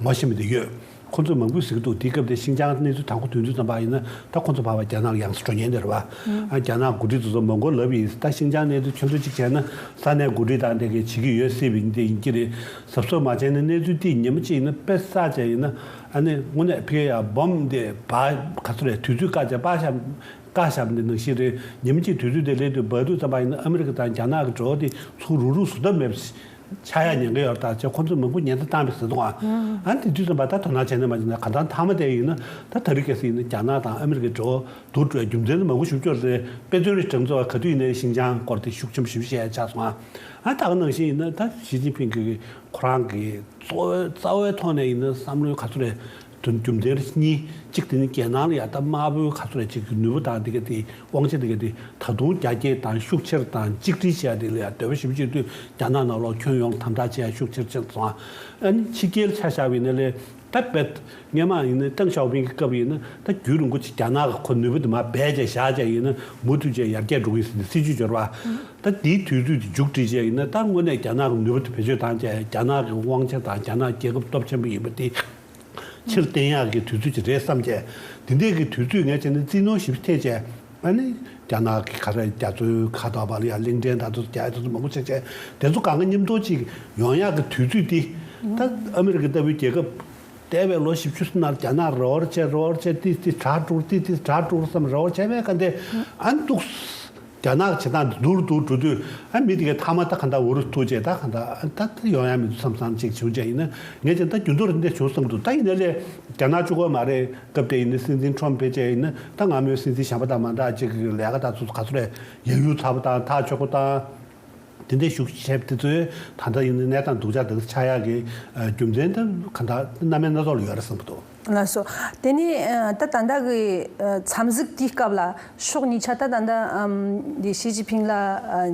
ངོ་ཤེས་པ་དེ་ཡོད། ཁོ་ཚོས་མང་པོས་ཟེར་གྱི་འདུག་དེའི་སྐབས་དེ་ཤིན་ཅང་གནས་ཚུལ་དང་པོ་ཐོན་དུས་ཙམ་པ་ཡིན་ན་ད་ཁོ་ཚོ་ཕར་བ་རྒྱ་ནག་ལ་ཡང་སེ་འགྲོ་མཁན་དེ་རེད་བ། ཨ་རྒྱ་ནག་འགོ་ཁྲིད་ཚོ་ཚོ་མང་པོ་ལབ་ཡིན། ད་ཤིན་ཅང་གནས་ཚུལ་ཁྱོད་ཚོ་གཅིག་བྱས་ན་ས་གནས་འགོ་ཁྲིད་དང་དེ་གས་བྱེད་ཀྱི་ཡོད་སྲིད་པ་ཡིན་དེ་ཡིན་གྱི་རེད། གཟབ་གཟབ་མ་བྱས་ན་གནས་ཚུལ་དེ་ཉིན་མོ་གཅིག་ཡིན་ན་དཔེ་བསགས་བྱས་ཡིན་ན། ཨ་ནི་དངོས་གནས་ཕ་གིར་ཡ་སྦོམ་དེ་བ་ག་ཚོད་རེད། དུས་ཚོད་བཀག་བྱས་པགས་ཞབས་བཀག་ཞབས་འདི་ནང་བཞིན་རེད། ཉིན་གཅིག་དུས་ཚོད་དེ་སླེབས་དུས་འབབ་དུས་ཙམ་པ་ཡིན་ན་ཨ་མི་རི་ཀ་དང་རྒྱ་ནག་གི་འབྲེལ་བ་དེ་ཚུར་རུག་རུག་བཟོ་ཐབས་མེད་པ་ཆགས་ཡ་ཉེན་ཁ་ཡོད་རེད། ད་ཅེས་ཁོང་ཚོས་མང་པོ་ཉེན་བརྡ་བཏང་བས་ཟེར་འདུག་ཨ། ཨ་ནི་དེ་དུས་ཙམ་པ་ད་དོ་སྣང་བྱས་ན་མ་བྱས་ན་གང་ལྟར་མཐའ་མ་དེ་ཡིན་ན་ད་ད་རེས་ཁ་སང་ཡིན་ན་རྒྱ་ནག་དང་ཨ་མི་རི་ཀའི་འབྲེལ་བ་སྡུག་འགྲོ་བའི་རྒྱུ་མཚན་ནི་མང་པོ་ཞིག་ཅིག་ཡོད་རེད། དཔེ་མཚོན་རེ་དྲངས་ཚེ་ག་དུས་ཡིན་ནའི་ཤིན་ཅང་སྐོར་དེ་ཤུགས་ཆེན་པོ་ཞིག་བཤད་ཡ་ཆགས་སོང་ཨ། ཨ་ད་ག་ནང་བཞིན་ཡིན་ན་ད་ཞི་ཅིན་ཕིང་གིས་ཁོ་རང་གི་གཙོ་བོའི་རྩ་བའི་ཐོག་ནས་ཡིན་ན་བསམ་བློའི་ག་ཚོད་རེད། དོན་རྒྱུ་མཚན་རེ་གཉིས། གཅིག་དེ་ནི་རྒྱལ་ནང་ལ་ཡ་ད་དམར་པོའི་ག་ཚོད་རེད་ཅིག་གི་ནུས་པ་དང་དེ་ག་དེ་དབང་ཆ་དེ་ག་དེ་ད་དུང་རྒྱ་སྐྱེད་དང་ཤུགས་ཆེར་དང་གཅིག་སྒྲིལ་བྱས་དེ་ལ་ཡ་འདོད་པ་ཞེ་པོ་ཅིག་དུས་རྒྱ་ནག་ནང་ལོགས་ཁྱོན་ཡོངས་དམ་དྲག་བྱས་ཤུགས་ཆེར་ཕྱིན་སོང་ཨ། ཨ་ནི་ཕྱི་རྒྱལ་ཆ་བཞག་པ་ཡིན་ན་ལས། ད་དཔེ་སྔོན་མ་ཡིན་ན་ཏེང་ཞའོ་ཕིང་གི་སྐབས་ཡིན་ན་ད་རྒྱུན་རིང་པོ་ཅིག་རྒྱ་ནག་གི་ཁོ་ནུས་པ་དེ་མར་སྦས་བྱས་བཞག་བྱས་ཡིན་ན་མུ་མཐུད་བྱས་ཡར་རྒྱས་འགྲོ་གི་ཡིན་ཟེར་ནས་སྲིད་ཇུས་འབྱོར་བ། ད་དེའི་དུས་ཚོད་དེ་མཇུག་སྒྲིལ་བྱས་ཡིན་ན་ད་དངོས་གནས་རྒྱ་ནག་གི་ནུས་པ་དེ་བེད་སྤྱོད་བཏང་བྱས་རྒྱ་ནག་གི་དབང་ཆ་དང་རྒྱ་ནག་རྒྱལ་ཁབ་སྟོབས་ཆེན་པོ་ཡིན་པ་དེ་ཕྱིར་བསྟན་ཡག་གི་དུས་ཚོད་ཅིག་རེད་བསམ་བྱས། དེ་འདྲས་ཀྱི་དུས་ཚོད་ངས་བྱས་ན་རྩིས་ནོར་ཞིབ་ཐེབས་བྱས། ཨ་ནི་རྒྱ་ནག་གི་ག་རེ་རྒྱ་མཚོའི་ཁ་ཐོག་པ་ལ་ཡ་གླིང་ཕྲན་དང་དེ་ཚོ་རྒྱག་ཡ་དེ་ཚོ་མང་པོ་ཆགས་བྱས། དེ་ཚོ་གང་ག་མཉམ་དུ་ཅིག་ཡོང་ཡག་གི་དུས་ཚོད་དེ་ད་ཨ་མི་རི་ཀ་ལྟ་བུའི་རྒྱལ་ཁབ་འདས་པའི་ལོ་བཞི་བཅུ་ཙམ་ནང་རྒྱ་ནག་རེ་བ་བྱས་རེ་བ་བྱས་ཏིས་ཏིས་དྲག་འགྲོ་ཏིས་ཏིས་དྲག་འགྲོ་བསམ་རེ་བ་བྱས་པའི་ག་འདྲས་ཨ་འདུག་རྒྱ་ནག་གི་བྱེད་སྟངས་འདི་འདུག་འདུག་འགྲོ་དུས་ཨ་མི་དེ་གའི་མཐའ་མ་ད་ག་འདྲ་འུ་རུ་ཐུག་བྱས་ད་ག་འདྲ་ད་ད་ཡོང་ཡ་མི་འདུག་བསམ་བསམ་ཅིག་བྱུང་བྱས་ཡིན་ན་ངས་ཀྱང་ད་རྒྱུན་དུ་རེ་འདྲ་བྱུང་བསམ་འདུག་ད་ཡིན་ན་ལས་རྒྱ་ནག་གཅིག་པོ་མ་རེད། སྐབས་དེ་ཡིན་ན་སྲིད་འཛིན་ཁྲོམ་ཕེབས་བྱས་ཡིན་ན་ད་སྔ་མོའི་སྲིད་འཛིན་གཞན་པ་དང་མ་འདྲ་ཅིག་ལས་ཀ་དང་ཚོ་ག་ཚོད་རེད་ཡག་ཡུག་ཚ་པོ་དང་ཐག་ཆོད་པོ་དང་དེ་འདྲའི་ཤུགས་ཆེ་དེ་ཚོའི་ད་ལྟ་ཡིན་ན་གནས་སྟངས་སྡུག་ཅག་དེ་ཆགས་ཡག་གི་རྒྱུ་མཚན་དེ་ག་འདྲ་སྣ་མིན་སྣ་ཚོགས་ལ་ཡོད་རེད་བསམ་གྱི་འདུག་ལགས་སོ། དེ་ནས་ད་ད་ལྟ་གི་མཚམས་གཟིགས་དེའི་སྐབས་ལ་ཕྱོགས་གཉིས་ཆ་ད་ད་ལྟ་འདི་ཞི་ཅིན་ཕིང་ལ་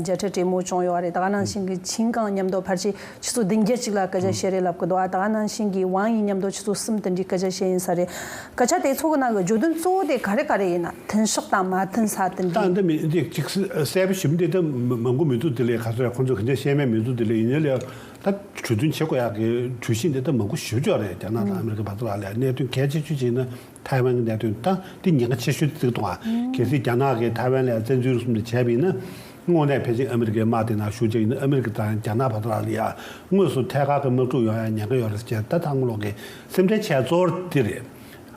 མཇལ་འཕྲད་གྲོས་མོལ་བྱུང་ཡོད་རེད། ད་ག་ནང་བཞིན་གྱི་ཆིན་ཀང་མཉམ་དུ་ཕལ་ཆེར་ཆུ་ཚོད་བདུན་བརྒྱད་ཅིག་ལ་སྐད་ཆ་བཤད་རེད་ལབ་ཀྱི་འདུག་ཨ་ད་ག་ནང་བཞིན་གྱི་ཝང་ཡི་མཉམ་དུ་ཆུ་ཚོད་གསུམ་དེ་འདྲའི་སྐད་ཆ་བཤད་ཡིན་ས་རེད། སྐད་ཆ་དེ་ཚོ་གི་ནང་གི་བརྗོད་དོན་གཙོ་བོ་དེ་ག་རེ་ག་རེ་ཡིན་ན། མཐུན་ཕྱོགས་དང་མ་མཐུན་ས་དེ་ད་འདྲའི། འདི་མི་འདི་ཅིག་གསལ་པོ་ཞིབ་འདི་ད་མང་པོ་མི་འདུག་དེ་ལས་ག་ཚོད་ཁོང་ཚོ་ག་འདྲ་བཤད་མེད་མི་འདུག་དེ་ལས་ཡིན་ནའི་ལས་ད་གྲོས་མཐུན་བྱེད་དགོས་ཡག་གི་གྲོས་གཞི་འདི་ད་མང་པོ་ཞེ་པོ་ཅིག་ཡོད་རེད། རྒྱ་ནག་དང་ཨ་མི་རི་ཀ་བར་དུ་ལ་ལས་གནད་དོན་གལ་ཆེ་ཤོས་ཅིག་ཡིན་ན། ཐའེ་ཝན་གྱི་གནད་དོན་ད་འདི་ཉེན་ཁ་ཆེ་ཤོས་བརྩི་གི་འདུག་ཨ། གལ་སྲིད་རྒྱ་ནག་གིས་ཐའེ་ཝན་ལ་བཙན་འཛུལ་གསུམ་དུ་བྱས་པ་ཡིན་ན། དངོས་གནས་ཕལ་ཆེར་ཨ་མི་རི་ཀའི་དམག་དེ་ནང་ཞུགས་བྱས་ཡིན་ན་ཨ་མི་རི་ཀ་དང་རྒྱ་ནག་བར་དུ་ལ་ལ་ཡ་དངོས་སུ་ཐད་ཀར་གྱི་དམག་འཁྲུག་ཡོང་ཡ་ཉེན་ཁ་ཡོད་རེད་ཟེར་ད་ཐང་ལོག་གི་སེམས་ཁྲལ་བྱས་ཚོར་དེ་རེད།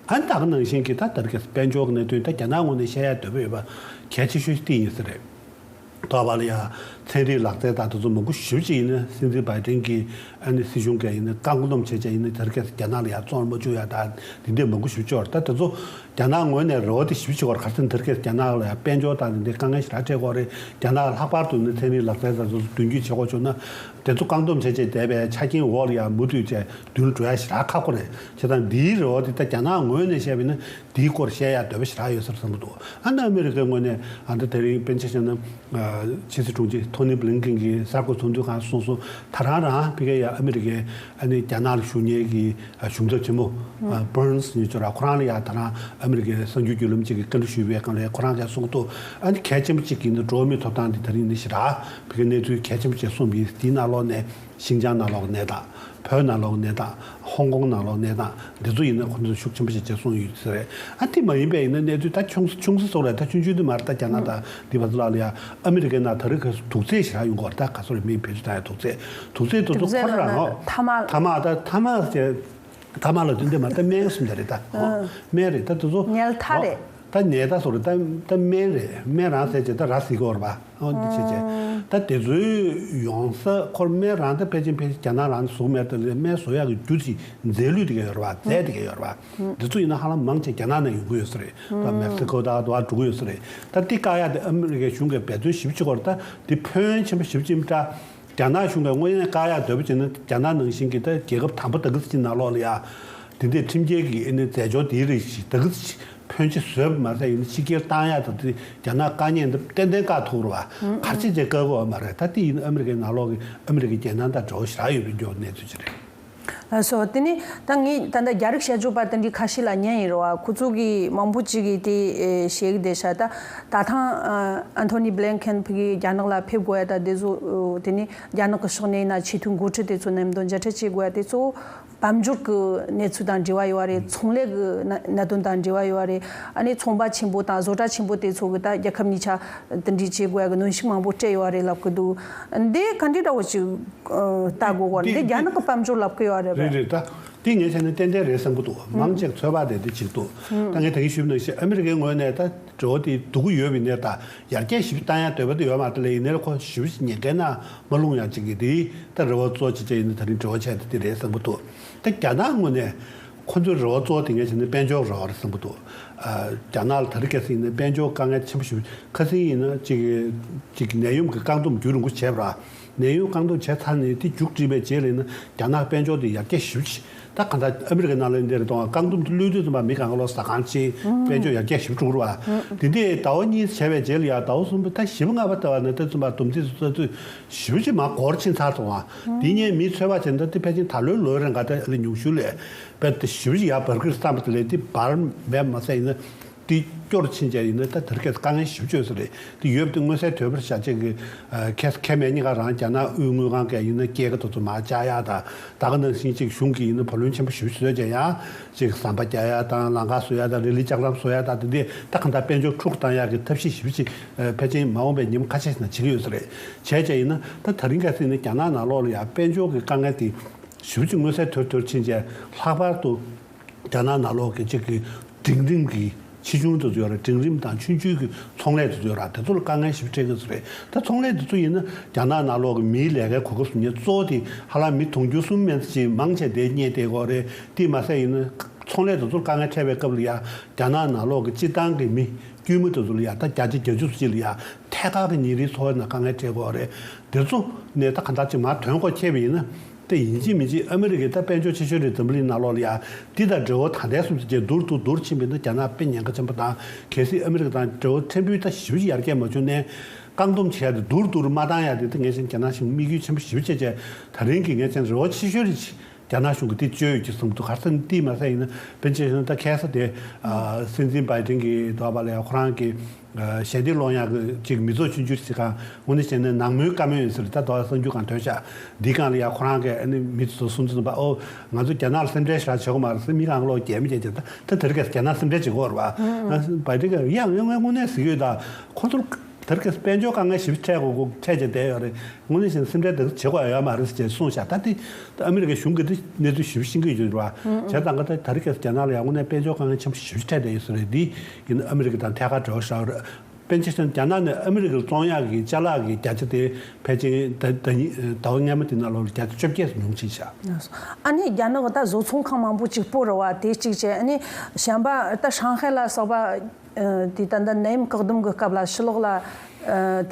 ཨ་ནི་ད་ག་ནང་བཞིན་གྱི་ད་ལྟར་གྱི་དཔལ་འབྱོར་གྱི་གནད་དོན་ད་རྒྱ་ནག་ངོས་ནས་བཤད་ཡ་འདོད་པ་ཡོད་པ་གལ་ཆེ་ཤོས་དེ་ཡིན་ས་རེད། ཐོག་པ་ལ་ཡང་ཚན་རིག་ལག་རྩལ་དང་དེ་ཚོ་མང་པོ་ཞེ་པོ་ཅིག་ཡིན་ན་སྲིད་འཛིན་བྷའི་ཌེན་གྱིས་ཨ་ནི་སྲིད་གཞུང་གིས་ཡིན་ན་བཀག་སྡོམ་བྱས་བྱས་ཡིན་ན་དེ་རིང་ཁ་སང་རྒྱ་ནག་ལ་ཡང་བཙོང་མ་བཅུག་ཡ་དང་དེ་འདྲས་མང་པོ་ཞེ་པོ་ཅིག་ཡོད་རེད། ད་དེ་ཚོ་རྒྱ་ནག་ངོས་ནས་རེ་བ་དེ་ཞེ་པོ་ཅིག་ཡོད་རེད། ག་རེ་ཟེར་ན་དེ་རིང་ཁ་སང་རྒྱ་ནག་ལ་ཡང་དཔལ་འབྱོར་དང་དེ་འདྲས་དཀའ་ངལ་ཞེ་དྲག་འཕྲད་ཀྱི་ཡོད་རེད། རྒྱ་ནག་ལ་ལྷག་པར་དུ་ནི་ཚན་རིག་ལག་རྩལ་དང་དེ་ཚོ་མདུན་སྐྱོད་བྱེད་དགོས་བྱུང་ན་དེ་ཚོ་བཀག་སྡོམ་བྱས་བྱས་བསྡད་པའི་ཆ་རྐྱེན་འོག་ལ་ཡང་མུ་མཐུད་བྱས་མདུན་ལ་འགྲོ་ཡ་ཞེ་དྲག་ཁག་པོ་རེད། བྱས་ཙང་འདིའི་རེ་བ་དེ་ད་རྒྱ་ནག་ངོས་ནས་བཤད་པ་ཡིན་ན། དེའི་སྐོར་བཤད་ཡ་འདོད་པ་ཞེ་དྲག་ཡོད་ས་རེད་བསམ་གྱི་འདུག་ཨ་ནི་ཨ་མི་རི་ཀའི་ངོས་ནས་ཨ་ནི་དེ་རིང་དཔེར་ན་ཆ་བཞག་ན་ཕྱི་སྲིད་དྲུང་ཆེ་ཐོ་ནི་བྷི་ལིན་ཀིན་གྱིས་གསར་འགོད་ཚོགས་འདུའི་སྒང་གསུངས་སོང་། ད་རང་རང་ཕ་གིར་ཡ་ཨ་མི་རི་ཀའི་ཨ་ནི་རྒྱ་ནག་ལ་བཞུགས་མཁན་གྱི་གཞུང་ཚབ་ཆེན་མོ་བྷར་ནི་སི་ཡིན་ཆོག་ར། ཁོ་རང་ལ་ཡ་ད་རང་ཨ་ ཨ་མི་རི་ཀའི་གསར་འགྱུར་བརྒྱུད་ལམ་གཅིག་གིས་བཀའ་འདྲི་ཞུས་པའི་སྒང་ལ་ཁོ་རང་གིས་གསུངས་འདུག་ཨ་ནི་གལ་ཆེན་པོ་གཅིག་ཡིན་ན་འགྲོ་བ་མིའི་ཐོབ་ཐང་འདི་ད་རིང་ནི་ཞེ་དྲག་བོད་ཀྱི་གནས་ཚུལ་གལ་ཆེན་པོ་ཅིག་གསུངས་པ་ཡིན། དེའི་ནང་ལོགས་ནས་ཤིང་ཅང་ནང་ལོགས་ཀྱི་གནས་སྟངས། བོད་ནང་ལོགས་གནས་སྟངས། ཧོང་ཀོང་ནང་ལོགས་གནས་སྟངས་འདི་ཚོ་ཡིན་ན་ཁོ་ཚོས་ཤུགས་ཆེན་པོ་ཞིག་བྱས་གསུངས་ཡོད་ས་རེད། ཨ་དེ་མ་ཡིན་པའི་ཡིན་ན་གནས་ཚུལ་ད་ཆུང་ཆུང་ས་ཚོ་རེད། ད་ཆུང་ཆུང་དུ་མ་རེད། ད་རྒྱ་ནག་དང་འདི་བར་དུ་ལ་ལ་ཡ་ཨ་མི་རི་ཀའི་ནང་ད་རེས་ཁ་སང་དུག་རྫས་ཞིག་རག་ཡོང་གི་ཡོད་རེད། ད་ག་ཚོད་རེད། མིས་བེད་སྤྱོད་བཏང་ཡ་དུག་རྫས། དུག་རྫས་དེ་ཚོ་ཁོ་རང་ངོ་ཐ་མག་ཐ་མག་ད་ཐ་མག་ཟེར། ཐ་མག་ལ་དོན་དེ་མ་ད་སྨན་གསུམ་ད་རེད་ད། ཨ། སྨན་རེད་ད་དེ་ཚོ། ཉལ་ཐ་རེད། ད་ཉལ་ཐ་སོགས་རེད་ད། ད་སྨན་རེད། སྨན་རང་ཟས་བྱས་ད་ར་ཟི་གོ་ར་བ། ཨོ་འདི་བྱས་བྱས། ད་དེ་ཚོའི་ཡོང་ས་ཁོར་སྨན་རང་ད་ཕལ་ཆེར་ཕལ་ཆེར་རྒྱ་ནག་རང་བཟོ་མེད་ད་ལས་སྨན་བཟོ་ཡག་གི་རྒྱུ་ཅིག་རྫས་ལུད་དེ་ག་ཡོད་ར་བ། རྫས་དེ་ག་ཡོད་ར་བ། འདི་ཚོ་ཡིན་ན་ཧ་ལམ་མང་ཆེ་རྒྱ་ནག་ནས་ཡོང་གི་ཡོད་ས་རེད། ད་མེག་སི་ཀོ་ད་དུ་བ་འགྲོ་གི་ཡོད་ས་རེད། ད་འདི་བཀག་ཡག་དེ་ཨ་མི་རི་ཀའི་གཞུང་གིས་འབད་བརྩོན་ཞིབ་བྱེད་དགོས་རེད། ད་འདི་ཕན་ཆེན་པོ་ཞིབ་ཅིག་མི་འདྲ། རྒྱ་ནག་གཞུང་གིས་དངོས་གནས་བཀག་ཡག་འདོད་པ་བྱས་ན་རྒྱ་ནག་ནང་བཞིན་གྱི་ད་རྒྱལ་ཁབ་དང་པོ་ད་གི་ཅིག་ནང་ལོགས་ལ་ཡ། དེ་འདྲའི་ཁྲིམས་འགལ་གྱི་ཨེ་ནི་རྫས་སྦྱོར་དེའི་རིགས་ཤིག་ད་གི་ཅིག་ཕོན་ཆེ་བཟོས་པ་མ་ཟད་ཡིན་ན་ཕྱི་རྒྱལ་བཏང་ཡག་དང་དེ་རྒྱ་ནག་དཀའ་ཉེན་འདི་ཏན་ཏན་བཀག་ཐུབ་རེད་བ། ག་རེ་བྱས་བྱས་བཀག་དགོས་བ་མ་རེད། ད་དེ་ཡིན་ན་ཨ་མི་རི་ཀའི་ནང་ལོགས་ཀྱི་ཨ་མི་རི་ཀའི་རྒྱལ་ནང་དང་འབྲེལ་བ་ཞེ་དྲག་ཡོད་པའི་འགྱོ་གནས་ཚུལ་ཅིག་རེད། ལགས་སོ། དེ་ནས་ད་ངས་ད་ལྟ་རྒྱ་རིགས་དཔྱད་བརྗོད་པ་དེ་འདྲའི་ཁ་ཤས་ལ་ཉན་ཡིན་རེད་བ། ཁོ་ཚོ་གིས་མང་པོ་ཅིག་གིས་དེ་ཨེ་བཤད་ཀྱི་བསྡད་ཤག་ད་ད་ཐེངས་ཨ་ཨན་ཐོ་ནི་བྷི་ལིན་ཁེན་ཕ་གིར་རྒྱ་ནག་ལ་ཕེབས་དགོས་ཡ་ད་དེ་ཚོ། དེ་ནས་རྒྱ་ནག་གི་ཕྱོགས་ནས་ཡིན་ན་ཆེས་མཐོའི་འགོ་ཁྲིད་དེ་ཚོ་མཉམ་དུ་མཇལ་འཕྲད་བྱེད་དགོས་ཡ་དེ་ཚོ་དཔལ་འབྱོར་གྱི་གནས་ཚུལ་དང་འབྲེལ་བ་ཡོད་རེད། ཚོང་ལས་ཀྱི་གནད་གནད་དོན་དང་འབྲེལ་བ་ཡོད་རེད། ཨ་ནི་ཚོང་པ་ཆེན་པོ་དང་བཟོ་གྲྭ་ཆེན་པོ་དེ་ཚོ་གི་ད་རྒྱལ་ཁབ་གཉིས་ཆ་དེ་འདྲའི་བྱེད་དགོས་ཡ་གི་གནོན་ཤུགས་མང་པོ་སྤྲད་ཡོད་རེད་ལབ་ཀྱི་འདུག་འདི་ག་འདྲའི་འདྲ་བོ་ཅིག་ལྟ་དགོས་གོ། འདི་རྒྱ་ནག་གི་དཔལ་འབྱོར་ལབ་ཀྱི་ཡོད་རེད་པས། རེད་རེད་ད། འདི་ངས་བྱས་ན་ཏན་ཏན་རེད་བསམ་གྱི་འདུག་མང་ཆེ་ཚོད་དཔག་དེ་འདི་བྱེད་ཀྱི་འདུག་ད་ངས་ད་གིན་ཞུས་པ་ནང་བཞིན་ཨ་མི་རི་ཀའི་ངོས་ནས་ད་འབྲེལ་བ་དེ་སྡུག་གི་ཡོད་པའི་ནས་ད་ཡར་རྒྱས་ཞིབ་བཏང་ཡ་འདོད་པ་དེ་ཡོད་མ་རེད། ལས་ཡིན་ནའི་ཁོ་ཞིབ་ཞིབ་ཉན་མཁན་ན་མ་ལྷུང་ཡ་ཅིག་གི་དེ་ད་རེ་བ་གཙོ་ཆེ་ཆེ་ཡིན་ན་ད་རིང་འབྲེལ་བ་བྱས་ཏེ་དེ་རེད་བསམ་གྱི་འདུག་ད་རྒྱ་ནག་ངོས་ནས་ཁོ་ཚོའི་རེ་བ་གཙོ་བོ་དེ་ངས་བྱས་ན་དཔལ་འབྱོར་རེ་བ་རེད་བསམ་གྱི་འདུག་ཨ། རྒྱ་ནག་ལ་ད་རེས་ཁ་སང་ཡིན་ན་དཔལ་འབྱོར་དཀའ་ངལ་ཆེན་པོ་ཞིག་ཁ་སང་ཡིན་ན་ཅིག་ཅིག་ནད་ཡམས་ཀྱི་བཀག་སྡོམ་རྒྱུན་རིང་པོ་བྱས་པ་ར། ནད་ཡམས་བཀག་སྡོམ་བྱས་ཚར་ནས་དེ་མཇུག་བསྒྲིལ་བའི་རྗེས་ལ་ཡིན་ན་རྒྱ་ནག་དཔལ་འབྱོར་དེ་ཡར་རྒྱས་ཞེ་པོ་ཅིག་ད་གང་ལྟར་ཨ་མི་རི་ཀའི་ནང་ལ་འདིར་གཏོང་བ་བཀག་སྡོམ་དེ་བློས་དུས་ཙམ་པ་མི་གང་ག་ལོག་ཟ་ཁང་ཆེ་དཔལ་འབྱོར་ཡར་རྒྱས་ཞེ་པོ་འགྲོ་གི་རེད་བ། དེ་འདྲའི་ཟླ་བ་གཉིས་བྱས་པའི་རྗེས་ལ་ཡ་ཟླ་བ་གསུམ་པ་ད་བཞི་པ་ལྔ་པ་ལྟ་བ་ན་ད་ཙམ་པ་སྡོམ་རྩིས་སུ་ལྟ་དུས་ཞེ་པོ་ཅིག་མར་འགོར་ཕྱིན་ཚར་སོང་བ། དེ་ངས་མིས་ཚོད་དཔག་བྱས་ན་ད་དེ་ཕལ་ཆེར་ད་ལོའི་ལོའི་རིང་ག་ད་ཨ་ལེ་ཉུང་ཤོས་ལས་དཔེ་དེ་ཞེ་པོ་ཅིག་ཡར་འབར་གི་རེད་བསམ་པ་དེ་ལས་དེ་འབར་མེད་མ་ཟད་ཡིན་ན། དེ་སྐྱོར་ཕྱིན་བྱས་ཡིན་ན་ད་དེ་རིང་ཁ་སང་དཀའ་ངལ་ཞེ་པོ་ཅིག་ཡོད་ས་རེད། དེ་ཡོད་པ་དེ་མངོན་གསལ་དོད་པོར་བཞག་བྱས་ཀྱི་ཁ་ཁ་མེད་གཉིས་ཀ་རང་རྒྱ་ནག་དབུས་དངུལ་ཁང་གིས་ཡིན་ན་སྐྱེད་ཀ་དེ་ཚོ་མར་བཅག་ཡག་དང་། ད་ག་ནང་བཞིན་ཅིག་གཞུང་གིས་ཡིན་ན་བུ་ལོན་ཆེན་པོ་ཞེ་པོ་ཅིག་བཟོས་བྱས་ཡང་ཅིག་ཟམ་པ་རྒྱག་ཡག་དང་ལམ་ཁ་བཟོ་ཡག་དང་རི་ལི་ལྕགས་ལམ་བཟོ་ཡག་དང་དེ་འདྲས་ད་གང་ལྟར་དཔལ་འབྱོར་འཁྲུག་བཏང་ཡག་གི་ཐབས་ཤེས་ཞེ་པོ་ཅིག་ཕལ་ཆེར་མ་འོངས་པའི་ཉིན་མོ་ཁ་ཤས་ཤིག་ནང་བྱེད་ཀྱི་ཡོད་ས་རེད། བྱས་བྱས་ཡིན་ན་ད་དེ་རིང་ཁ་སང་ཡིན་ན་རྒྱ་ནག་ནང་ལོགས་ལ་ཡང་དཔལ་འབྱོར་གྱི་དཀའ་ངལ་དེ་ཞེ་པོ་ཅིག་མངོན་གསལ་དོད་དོད་ཕྱིན་བྱས་ལྷག་པར་དུ། རྒྱ་ནག་ནང་ལོགས་ཀྱི་གཅིག་གི་འབྲིང་རིམ་གྱི་ཆེ་ཆུང་དེ་ཚོ་ཡོད་རེད། འབྲིང་རིམ་དང་ཆུང་ཆུང་གི་ཚོང་ལས་དེ་ཚོ་ཡོད་རེད། དེ་ཚོ་ལ་དཀའ་ངལ་ཞེ་པོ་འཕྲད་ཀྱི་ཡོད་རེད། ད་ཚོང་ལས་དེ་ཚོ་ཡིན་ན་རྒྱ་ནག་ནང་ལོགས་ཀྱི་མིའི་ལས་ཀའི་གོ་སྐབས་བཟོ་མཁན་གཙོ་བོ་དེ་ཧ་ལམ་མི་དུང་ཕྱུར་གསུམ་མན་ཙམ་ཅིག་མང་ཆེ་དེ་གཉེར་བསྡད་ཀྱི་ཡོད་རེད། དེ་མ་ཟད་ཡིན་ན་ཚོང་ལས་དེ་ཚོ་ལ་དཀའ་ངལ་འཕྲད་པའི་སྐབས་ལ་ཡ་རྒྱ་ནག་ནང་ལོགས་ཀྱི་སྤྱིར་བཏང་གི་མི་དཀྱུས་མ་དེ་ཚོ་ལ་ཡ་ད་བརྒྱ་ཆ་བརྒྱད་ཅུ་ཙམ་ཅིག་ལ་ཡ་ཐད་ཀར་གྱི་ཉིན་རེའི་འཚོ་བའི་ནང་དཀའ་ངལ་འཕྲད་ཀྱི་ཡོད་རེད། དེ་ཚོ་ནས་ད་གང་ལྟར་ཅིག་མར་དོན་སྐོར་ཁྱེར་བ་ཡིན་ན། དེ་ཡིན་གཅིག་མིན་གཅིག་ཨ་མི་རི་ཀའི་ད་དཔལ་འབྱོར་ཆེ་ཤོས་རེད། འཛམ་བུ་གླིང་ནང་ལོགས་ལ་ཡ་འདི་དང་འབྲེལ་བ་ད་ལྟའི་སུམ་ཅུ་བརྒྱད་བསྡུར་དུ་བསྡུར་ཕྱིན་པ་ཡིན་ན་རྒྱ་ནག་དཔེ་ཉེན་ཁ་ཆེན་པོ་དང་། གལ་སྲིད་ཨ་མི་རི་ཀ་དང་འབྲེལ་བ་ཕྲན་བུ་ད་ཞེ་པོ་ཅིག་ཡར་རྒྱས་མ་བྱུང་ནའི་བཀག་སྡོམ་བྱེད་ཡ་དེ་བསྡུར་བསྡུར་མ་བཏང་ཡ་དེ་ད་ངས་བྱས་ན་རྒྱ་ནག་གཞུང་དམིགས་ཡུལ་ཆེན་པོ་ཞེ་པོ་བྱས་བྱས་ད་རིང་གི་ངས་བྱས་ན་རེ་བ་ཆེ་ཤོས་རེད། རྒྱ་ནག་གཞུང་གིས་དེ་བཅོས་ཡོད་ཀྱི་བསམ་འདུག་ག་རེ་ཟེར་ན་དེ་མ་ཟད་ཡིན་ན་དཔེར་ན་ཆ་བཞག་ན་ད་ཁ་སང་དེ་སྲིད་འཛིན་བྷའི་ཏིན་གྱིས་དོགས་པ་ལ་ཡ་ཁོ་རང་གི་ཞལ་འདེབས་སློང་ཡག་གི་ཅིག་མི་ཚོགས་ཆུང་ཆུང་ཞིག་གང་དངོས་གནས་བྱས་ན་ནང་མོལ་བཀའ་མོལ་ཡིན་ཟེར། ད་དོ་གསར་འགྱུར་གང་ཐོན་ཤག་འདི་གང་ལ་ཡ་ཁོ་རང་གིས་ཨ་ནི་མི་ཚོ་གསུང་ཚུལ་ཙམ་པ། ཨོ་ང་ཚོ་རྒྱ་ནག་ལ་སེམས་ཁྲལ་ཞེ་དྲག་བྱེད་དགོས་མ་རེད་ཟེར། མི་གང་ག་ལོག་རྒྱལ་མི་རྒྱལ་བྱས། ད་ད་དེ་རིང་ཁ་སང་རྒྱ་ནག་སེམས་ཁྲལ་བྱེད་ཀྱི་ཡོད་རེད་བ། བྷའི་ཏིན་གྱིས་ཡང་ཡང་དངོས་གནས་ཟེར་གྱི་ཡོད། ད་ཁོ་ཚོར་དེ་རིང་ཁ་སང་དཔལ་འབྱོར་དཀའ་ངལ་ཞེ་པོ་འཕྲད་དགོས་དགོས་འཕྲད་བྱས་བསྡད་ཡོད་རེད། དངོས་གནས་བྱས་ན་སེམས་ཁྲལ་དེ་ཚོ་བྱེད་དགོས་ཡ་ཡོད་མ་རེད་ཟེར་བྱས་གསུངས་ཤག་ད་དེ་ཨ་མི་རི་ཀའི་གཞུང་གིས་དེ་གནས་ཚུལ་ཞེ་པོ་ཤེས་ཀྱི་ཡོད་རེད་བ། བྱས་ཙང་ད་ད་རིང་ཁ་སང་རྒྱ་ནག་ལ་ཡང་དངོས་གནས་དཔལ་འབྱོར་དཀའ་ངལ་ཆེན་པོ་ཞེ་པོ་འཕྲད་བསྡད་ཡོད་ས་རེད། འདི་ཡིན་ན་ཨ་མི་རི་ཀ་དང་ཐད་ཀར་འབྲེལ་བ་ཞེ་དྲག་ཡོད་རེད། དཔེར་ན་ཆ་བཞག་ན་རྒྱ་ནག་ནས་ཨ་མི་རི་ཀར་བཙོང་ཡག་གི་ཅ་ལག་གི་བརྒྱ་ཆ་དེ་ཕལ་ཆེར་ད་ད་ཉི་ཟླ་བ་སྔ་མ་དེ་ནང་ལོགས་ལ་བརྒྱ་ཆ་བཅོ་བརྒྱད་ཙམ་ཉུང་ཕྱིན་ཤག་ཨ་ནི་རྒྱ་ནག་གི་ད་བཟོ་ཚོང་ཁང་མང་པོ་གཅིག་པོ་རེད་བ། དེ་གཅིག་བྱས། ཨ་ནི་གཞན་པ་ད་ཧྲང་ཧའེ་ལ་སོགས་པ་དེ་ད་ལྟ་ནད་ཡམས་བཀག་སྡོམ་གྱི་སྐབས་ལ་ཕྱི་ལོགས་ལ་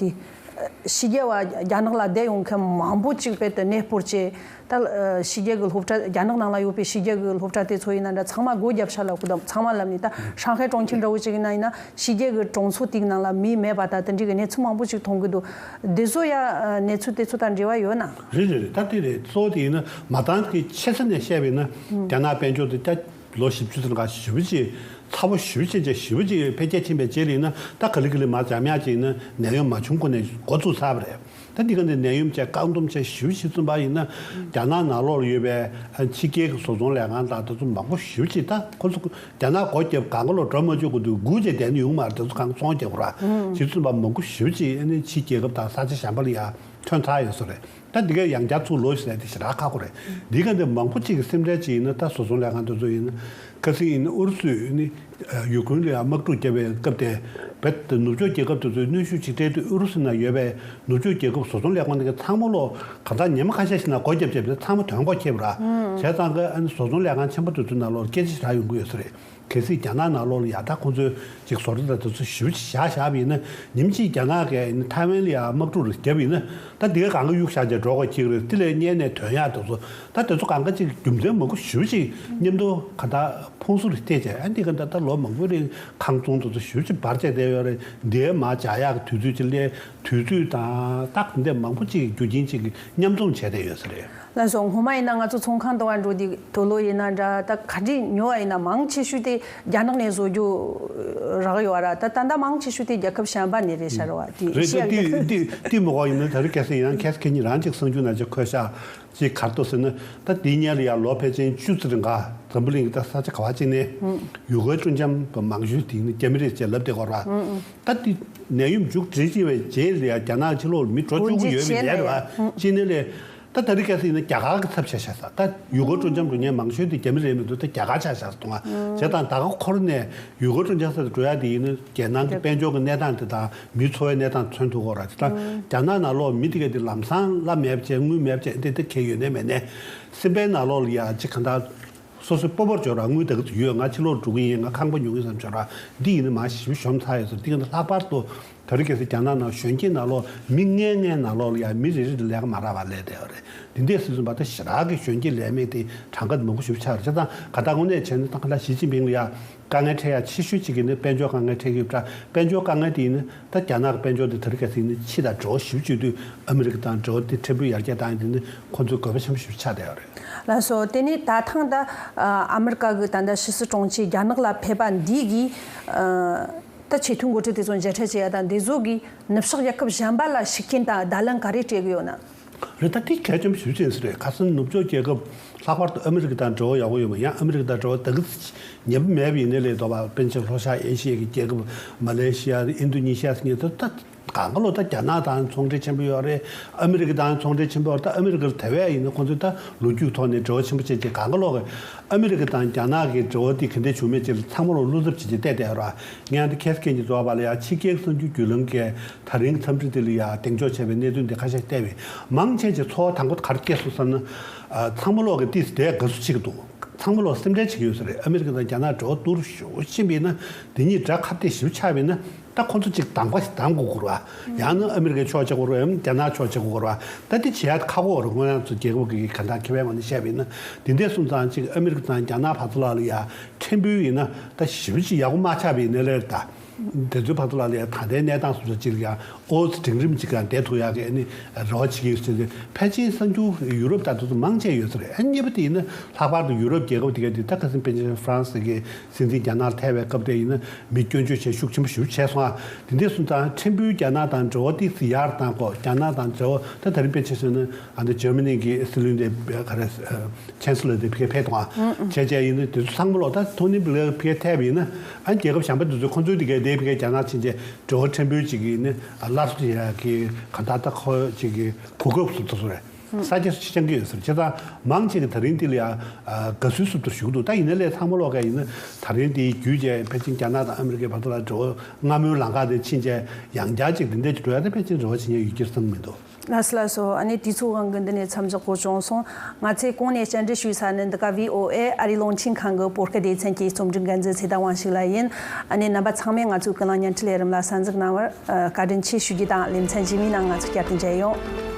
དེ་ཕྱི་རྒྱལ་བ་རྒྱ་ནག་ལ་བསྡད་ཡོང་མཁན་མང་པོ་གཅིག་དཔེ་དེ་གནས་སྤོར་བྱས། ད་ཕྱི་རྒྱལ་གྱི་སློབ་གྲྭ། རྒྱ་ནག་ནང་ལ་ཡོད་པའི་ཕྱི་རྒྱལ་གྱི་སློབ་གྲྭ་དེ་ཚོ་ཡིན་ན་འདྲ་ཚང་མ་སྒོ་བརྒྱབ་ཤག་ལབ་ཀྱི་འདུག་ཚང་མ་ལབ་ནས་ད་ཧྲང་ཧའེ་གྲོང་ཁྱེར་འདྲ་བོ་ཅིག་ཡིན་ན་ཡིན་ན་ཕྱི་རྒྱལ་གྱི་གྲོང་ཚོ་དེའི་ནང་ལ་མི་མེད་པ་ད་དེ་འདྲའི་གི་གནས་ཚུལ་མང་པོ་ཅིག་མཐོང་གི་འདུག་དེ་ཚོ་ཡ་གནས་ཚུལ་དེ་ཚོ་དང་འབྲེལ་བ་ཡོད་ན། རེད་རེད་རེད། ད་དེ་རེད། གཙོ་བོ་དེ་ཡིན་ན་མ་དངུལ་གྱི་ཆེ་ས་ནས་བཤད་པ་ཡིན་ན་རྒྱ་ནག་དཔལ་འབྱོར་དེ་ད་ལོ་བཞི་བཅུ་ཙམ་ཁ་ཞེ་པོ་ཅིག་ ཚ་བོ་ཞེ་པོ་ཅིག་བྱས། ཞེ་པོ་ཅིག་འཕེལ་རྒྱས་ཕྱིན་པའི་རྗེས་ལ་ཡིན་ན། ད་ག་ལེ་ག་ལེ་མར་འཇམ་ཡག་ཅིག་ཡིན་ན་ནད་ཡམས་མ་བྱུང་གོང་ནས་འགོ་བཙུགས་ཚར་བ་རེད། ད་འདི་ག་འདི་ནད་ཡམས་བྱས་བཀག་སྡོམ་བྱས་ཞེ་པོ་ཅིག་བཙུགས་པ་ཡིན་ན། རྒྱ་ནག་ནང་ལོགས་ལ་ཡོད་པའི་ཕྱི་རྒྱལ་གྱི་བཟོ་ཚོང་ལས་ཁང་དང་དེ་ཚོ་མང་པོ་ཞེ་པོ་ཅིག་ད་ཁོ་ཚོ་རྒྱ་ནག་སྒོ་བརྒྱབ། གང་ག་ལོག་འགྲོ་མ་བཅུག་གི་འདུག་སྒུག་བྱས་བསྡད་ནས་ཡོང་མ་རེད། དེ་ཚོ་གང་ཚོང་རྒྱག་གི་ར། ཞེ་པོ་ཅིག་བཙུགས་པ་མང་པོ་ཞེ་པོ་ཅིག་ཨ་ནི་ཕྱི་རྒྱལ་ཁབ་དང་ས་ཆ་གཞན་པ་ལ་ཡ་ཐོན་ཚར་ཡོད་ས་རེད། ད་འདི་ག་ཡང་བསྐྱར་ཚུར་ལོག་ཟེར་དེ་ཞེ་དྲག་ཁག་པོ་རེད། འདི་ག་འདི་མང་པོ་ཅིག་གི་སེམས་ཁྲལ་ཅིག་ཡིན་ན། ད་བཟོ་ཚོང་ལས་ཁང་དེ་ཚོ་ཡིན་ན། ཁ་སང་ཡིན་ན་ཨུ་རུ་སུས་ནི་ཡུ་ཀེ་རེན་ལ་ཡང་དམག་འཁྲུག་བརྒྱབ་པའི་སྐབས་དེ། བེད་ནུབ་ཕྱོགས་རྒྱལ་ཁབ་དེ་ཚོས་གནོན་ཤུགས་ཅིག་སྤྲད་དུས། ཨུ་རུ་སུ་ནང་ཡོད་པའི་ནུབ་ཕྱོགས་རྒྱལ་ཁབ་བཟོ་ཚོང་ལས་ཁང་དེ་ག་ཚང་མ་ལོག་གང་ལྟར་ཉི་མ་ཁ་ཤས་ཤིག་ནང་སྒོ་བརྒྱབ་བྱས་པས་ཚང་མ་དོན་ལྐོག་ཁེལ་བ་ར། བྱས་ཙང་གི་ཨ་ནི་བཟོ་ཚོང་ལས་ཁང་ཆེན་པོ་དེ་ཚོའི་ནང་ལོགས་སྐད་ཆ་ཞེ་དྲག་ཡོང་གི་ཡོད་ས་རེད། གལ་སྲིད་རྒྱ་ནག་ནང་ལོགས་ལ་ཡ་ད་ཁོང་ཚོས་ཅིག་བཟོ་གྲྭ་དང་དེ་ཚོ་ཞེ་པོ་ཅིག་བཞག་བཞག་པ་ཡིན་ན། ཉིན་གཅིག་རྒྱ་ནག་གིས་ཨ་ནི་ཐའེ་ཝན་ལ་ཡ་དམག་འཁྲུག་རེ་བརྒྱབ་ཡིན་ན། ད་འདི་ག་གང་ག་གཡུག་བཞག་བྱས་འགྲོ་དགོས་ཀྱི་རེད། དེ་ལས་སྔོན་ནས་དོན་ཡག་དེ་ཚོ། ད་དེ་ཚོ་གང་ག་ཅིག་རྒྱུ་མཚན་མང་པོ་ཞེ་པོ་ཅིག་མཉམ་དུ་གང་ལྟར་ཕུང་གསུམ་རེ་བལྟས་བྱས། ཨ་འདི་ག་ད་ལྟ་ལོ་མང་པོའི་རིང་ཁང་ཚོང་དེ་ཚོ་ཞེ་པོ་ཅིག་འབར་བྱས་བསྡད་ཡོད་རེད། འདིའི་མར་འཇགས་ཡག་གི་དུས་ཚོད་ཅིག་སླེབས། དུས་ཚོད་དང་རྟགས་འདི་མང་པོ་ཅིག་རྒྱུ་རྐྱེན་ཅིག་གི་མཉམ་འཛོམས་བྱས་བསྡད་ཡོད་ས་རེད། ལགས་སོ། སྔོན་མ་ཡིན་ན་ང་ཚོ་ཚོང་ཁང་དུ་བ་འགྲོ་དུས་དུག་ལོག་ཡིན་ན་འདྲ། ད་ག་འདྲ་ཉོ་བ་ཡིན་ན་མང་ཆེ་ཤོས་དེ་རྒྱ་ནག་ནས་བཟོ་རྒྱུ་རག་ཡོད་ར། ད་ད་ལྟ་མང་ཆེ་ཤོས་དེ་རྒྱལ་ཁབ་གཞན་པ་ནས་རེད་ཤག་ར་བ། དེ་རེད། ཤེས་ད་ཡ་དེ་དེ་དེ་མོ་གོ་ཡིན་ན། ད་རེས་ཁ་སང་ཡང་ཁ་སང་ཁྱེད་གཉིས་རང་ཅིག་གསར་འགྱུར་ནང་ཅིག་འཁོད་ཤག་ཅིག་ག་རེ་འདུག་ཟེར་ན། ད་དེའི་སྔོན་ལ་ཡ་ལོ་ཕལ་ཆེར་བཅུ་ཙམ་རིང་ག་འཛམ་བུ་གླིང་གི་ད་ས་ཆ་ག་བ་ཅིག་ནས་ཡུལ་སྐོར་སྤྲོ་འཆམ་པ་མང་ཤོས་དེ་ནི་རྒྱ་མི་རེད་ཅེས་ལབ་བསྡད་ཀྱི་ཡོད་ར། ད་དེ་ནད་ཡམས་མཇུག་སྒྲིལ་བྱས་པའི་རྗེས་ལ་ཡ་རྒྱ་ནག་ཕྱི་ལོགས་ལ་མི་འགྲོ་བཅུག་གི་ཡོད་མེད་ལས་རེད་བ། ཅི་ནས་ལས། ད་ད་རེས་ཁ་སང་ཡིན་ན་རྒྱ་གར་གྱི་ཚབ་བྱས་བཞག་ས། ད་ཡུལ་སྐོར་སྤྲོ་འཆམ་འགྲོ་མཁན་མང་ཤོས་དེ་རྒྱ་མི་རེད་མི་འདུག་ད་རྒྱ་གར་ཆགས་བཞག་ས་འདུག་ང་། བྱས་ཙང་ད་ག་ཁོ་རང་ནས་ཡུལ་སྐོར་སྤྲོ་འཆམ་ས་དེ་འགྲོ་ཡ་དེ་ཡིན་ན། རྒྱལ་ནང་གི་དཔལ་འབྱོར་གྱི་གནས་སྟངས་དེ་དང་མིའི་འཚོ་བའི་གནས་སྟངས་མཚོན་ཐུབ་ཀྱི་ཡོད་ར། བྱས་ཙང་རྒྱ་ནག་ནང་ལོགས་མི་དེ་ག་དེ་ལམ་སང་གླ་མེད་པ་བྱས། དངུལ་མེད་པ་བྱས། འདི་འདི་གས་ཡོད་ནའི་མེད་ནའི་སེམས་པའི་ནང་ལོགས་ལ་ཡ་ཅིག་གང་ལྟར་སོ་སོའི་སྤོབས་པ་འཇོག་ར། དངུལ་ད་ག་ཚོད་ཡོད། ང་ཕྱི་ལོགས་འགྲོ་གི་ཡིན། ང་ཁང་པ་ཉོ་གི་ཡིན་བསམ་བྱས་ར། འདི་ཡིན་ན་མར་ཞེ་པོ་གཞོམ་ཚར་ཡོད་ས་རེད། འདི་ག་ད་ལྷག་པར་དུ་ད་རེས་ཁ་སང་རྒྱ་ནག་ནང་གཞོན་སྐྱེས་ནང་ལོགས་མི་ལྔའི་ལྔའི་ནང་ལོགས་ལ་ཡ་མི་རེ་རེ་ལ་ལས་ཀ་མ་རག་པ་ལས་བསྡད་ཡོད་རེད། འདི་འདྲས་སོང་ཙང་ད་ཞེ་དྲག་གི་གཞོན་སྐྱེས་ལས་མེད་དེ་གྲངས་ཀ་མང་པོ་ཞེ་པོ་ཆགས་རེད། བྱས་ཙང་ག་ད་དངོས་གནས་བྱས་ན་ད་ག་ད་ཞི་ཅིན་ཕིང་ལ་ཡ་དཀའ་ངལ་འཕྲད་ཡ་ཆེ་ཤོས་གཅིག་གི་ནི་དཔལ་འབྱོར་དཀའ་ངལ་འཕྲད་ཀྱི་ཡོད་པ་འདྲ། དཔལ་འབྱོར་དཀའ་ངལ་དེ་ཡིན་ན་ད་རྒྱ་ནག་གི་དཔལ་འབྱོར་དེ་ད་རེས་ཁ་སང་ནི་ཕྱི་དང་འབྲེལ་བ་ཞེ་པོ་ཅིག་ཡོད་དུས། ཨ་མི་རི་ཀ་དང་འབྲེལ་བ་དེ་ཕྲན་བུ་ཡར་རྒྱས་བཏང་ཡ་དེ་ནི་ཁོང་ཚོའི་དགོས་པ་ཆེན་པོ་ཞེ་པོ་ཆགས་བསྡད་ཡོད་རེད། ལགས་སོ། དེ་ནས་ད་ཐེངས་ད་ཨ་མི་རི་ཀ་གི་ད་ལྟ་ཕྱི་སྲིད་དྲུང་ཆེ་རྒྱ་ནག་ལ་ཕེབས་པ་འདི་གིས་ཨ་ད་ཆེས་མཐོའི་འགོ་ཁྲིད་དེ་ཚོ་མཇལ་འཕྲད་བྱེད་ཡ་དང་། འདི་ཚོ་གིས་ནུབ་ཕྱོགས་རྒྱལ་ཁབ་གཞན་པ་ལ་ཤུགས་རྐྱེན་དང་བརྡ་ལན་ག་རེ་སྤྲད་གི་ཡོད་ན། རེད། ད་དེ་གལ་ཆེན་པོ་ཞེ་པོ་ཅིག་ཡིན་ས་རེད། ཁ་སང་ནུབ་ཕྱོགས་རྒྱལ་ཁབ་ལྷག་པར་དུ་ཨ་མི་རི་ཀ་དང་འབྲེལ་བ་ཡག་པོ་ཡོད་པ། ཡང་ཨ་མི་རི་ཀ་དང་འབྲེལ་བ་ད་གི་ཉེ་པོ་མེད་པ་ཡིན་ནའི་ལས་ལྡོག་པ། དཔེར་ན་ལྷོ་ཤར་ཨེ་ཤི་ཡའི་གི་རྒྱལ་ཁབ་མ་ལེ་ཤི་ཡ། ཨིན་རྡུ་ནི་ཤི་ཡ་ཟེར་མཁན་དེ་ད་གང་ག་ལོག་ད་རྒྱ་ནག་དང་ཚོང་འབྲེལ་ཆེན་པོ་ཡོད་རེད། ཨ་མི་རི་ཀ་དང་ཚོང་འབྲེལ་ཆེན་པོ་ཡོད་རེད། ད་ཨ་མི་རི་ཀ་ལ་དེ་བས་ཡིན་ན་ཁོང་ཚོས་ད་ལོ་རྒྱུས་ཐོག་ནས་འབྲེལ་བ་ཆེན་པོ་བྱས་བྱས། གང་ག་ལོག་གི་ཨ་མི་རི་ཀ་དང་རྒྱ་ནག་གི་འབྲེལ་བ་དེ་ག་འདྲས་བྱུང་མེད་ཅེས་ལ་ཚང་མ་ལོག་བློ་འཚབ་བྱེད་བྱེད་བལྟས་བསྡད་ཡོད་རེད། ངས་ད་ཁ་སང་ཁ་ཉིན་རྫོགས་པ་ལ་ཡ་ཕྱི་རྒྱལ་གྱི་གསར་འགྱུར་བརྒྱུད་ལམ་གྱིས་ད་རིང་གི་འཚམས་འདྲི་དེ་ལ་ཡ་གདེང་འཇོག་བྱས་པའི་གནད་དོན་དེ་ཁ་ཤས་བལྟས་པས། མང་ཆེ་ཆེ་ཚོར་བ་དང་པོ་ག་རེ་སྐྱེས་སོང་ཟེར་ན། ཨ། ཚང་མ་ལོག་གི་ཏིས་དེ་དགའ་བསུ་བྱེད་ཀྱི་འདུག་ཚང་མ་ལོག་སེམས་ཁྲལ་བྱེད་ཀྱི་ཡོད་ས་རེད། ཨ་མི་རི་ཀ་དང་རྒྱ་ནག་འབྲེལ་བ་སྡུག་རུ་ཞེ་པོ་ཕྱིན་པ་ཡིན་ན། འདི་གཉིས་དགྲ་ཁ་གཏད་ཞེ་པོ་ཆགས་པ་ཡིན་ན། ད་ཁོ་ཚོ་ཅིག་གདམ་ག་ཞིག་གདམ་དགོས་ཀྱི་རེད་བ། ཡང་ན་ཨ་མི་རི་ཀའི་ཕྱོགས་བྱེད་དགོས་རེད། ཡང་ན་རྒྱ་ནག་ཕྱོགས་བྱེད་དགོས་ཀྱི་རེད་བ། ད་འདི་བྱེད་ཡ་ཁག་པོ་རེད། དངོས་ཡང་ཚོ་རྒྱལ་ཁབ་ཀྱི་ག་འདྲ་ཁེ་ཕན་ངོས་ནས་བཤད་པ་ཡིན་ན། འདི་འདྲས་སོང་ཙང་ཅིག་ཨ་མི་རི་ཀ་དང་རྒྱ་ནག་བར་དུ་ལ་ལ་ཡ་ཕྲན་བུ་ཡིན་ན་ད་ཞེ་པོ་ཅིག་ཡག་པོ་མ་ཆགས་པའི་གནས་ལས་རེད་ད། དེ་ཚོའི་བར་དུ་ལ་ལ་ཡ་ད་ལྟའི་གནས་སྟངས་སོ་སོ་ཅིག་ལ་ཡ་ཨོ་ཙི་སྒྲིང་རིམ་ཅིག་ག་བསྡད་ཐུབ་ཡག་གི་ཨ་ནི་རེ་བ་བྱེད་ཀྱི་ཡོད་ཟེར་ཏེ། ཕལ་ཆེར་གསར་འགྱུར་ཡུ་རོབ་དང་དེ་ཚོ་མང་ཆེ་ཡོད་ས་རེད། ཨ་གཉིས་པ་དེ་ཡིན་ན་ལྷག་པར་དུ་ཡུ་རོབ་རྒྱལ་ཁབ་དེ་ག་དེ་ད་ཁ་སང་དཔེར་ན་ཧྥ་རན་སི་གི་སྲིད་འཛིན་རྒྱ་ནག་ལ་ཐལ་བའི་སྐབས་དེ་ཡིན་ན་མི་སྐྱོན་བརྗོད་བྱས་ཤུགས་ཆེན་པོ་ཞེ་པོ་བྱས་སོང་ཨ། དེ་འདྲས་སོང་ཙང་ཕྲན་བུ་རྒྱ་ནག་དང་འབྲེལ་བ་ཏོག་ཙམ་ཡར་བཏང་དགོས། རྒྱ་ནག་དང་འབྲེལ་བ་ད་ད་རིང་དཔེར་ཆ་བཞག་ན་ཨ་ནི་འཇར་མ་ནི་གི་སྲིད་བློན་དེ་ག་རེ། ཆན་སི་ལར་དེ་ཕ་གིར་ཕེབས་དང་བྱས་བྱས་ཡིན་ན། དེ་ཚོ་ཚང་མ་ལོག་ད་ཐོ་ནི་བྷི་ལེར་ཕ་གིར་ཐལ་བ་ཡིན་ན། ཨ་རྒྱལ་ཁབ་གཞན་པ་དེ་ཚོས་ཁོང་ཚོའི་དེ་གའི་དེ་ཕ་གིར་རྒྱ་ནག་ཕྱིན་བྱས་འབྲེལ་བ་ཕྲན་བུ་ཅིག་ཡིན་ན་སླར་གསོ་བྱེད་ཡ་གི་ག་ད་ད་ཁོ་ཅིག་གི་གོ་སྐབས་སུ་ཐུབ་སོང་རེད། ས་སྐྱ་སུ་ཆ་རྐྱང་གི་ཡོད་ཟེར། བྱས་ཙང་མང་ཆེ་གི་ད་རིང་འདི་ལ་ཡ་དགའ་བསུའི་བསུབ་ཏུ་ཞུགས་འདུག་ད་ཡིན་ན་ལས་ཚང་མ་ལོག་ག་ཡིན་ན་ད་རིང་འདི་བརྒྱུད་བྱས་ཕལ་ཆེར་རྒྱ་ནག་དང་ཨ་མི་རི་ཀའི་བར་དུ་ལ་འབྲེལ་བ་སྔ་མོའི་ལམ་ཁ་དེ་ཕྱིན་བྱས་ཡང་བསྐྱར་ཅིག་འདི་འདྲ་ཅིག་འགྲོ་ཡ་ད་ཕལ་ཆེར་འབྲེལ་བ་བྱེད་མཁན་ཡོད་ཀྱི་བསམ་མི་འདུག་ལགས་སོ། ལགས་སོ། ཨ་ནི་དུས་ཚོད་དབང་གིས་འདི་ནས་མཚམས་འཇོག་དགོས་བྱུང་སོང་། ང་ཚོས་གོང་ནས་བཅར་འདྲི་ཞུས་ས་ནི་འདི་ག་བྷི་ཨོ་ཨེ་ཨ་རིའི་རླུང་འཕྲིན་ཁང་གི་བོད་སྐད་སྡེ་ཚན་གྱི་རྩོམ་སྒྲིག་འགན་འཛིན་ཚེ་བརྟན་དབང་ཕྱུག་ལགས་ཡིན། ཨ་ནི་རྣམ་པ་ཚང་མས་ང་ཚོའི་ཀུན་གླེང་བརྙན་འཕྲིན་ལས་རིམ་ལ་གསན་གཟིགས་གནང་བར་བཀའ་དྲིན་ཆེ་ཞུ་རྒྱུ་དང་། ལེ་ཚན་རྗེས་མའི་ནང་ང་ཚོ་བསྐྱར་དུ་མཇལ་ཡོང་།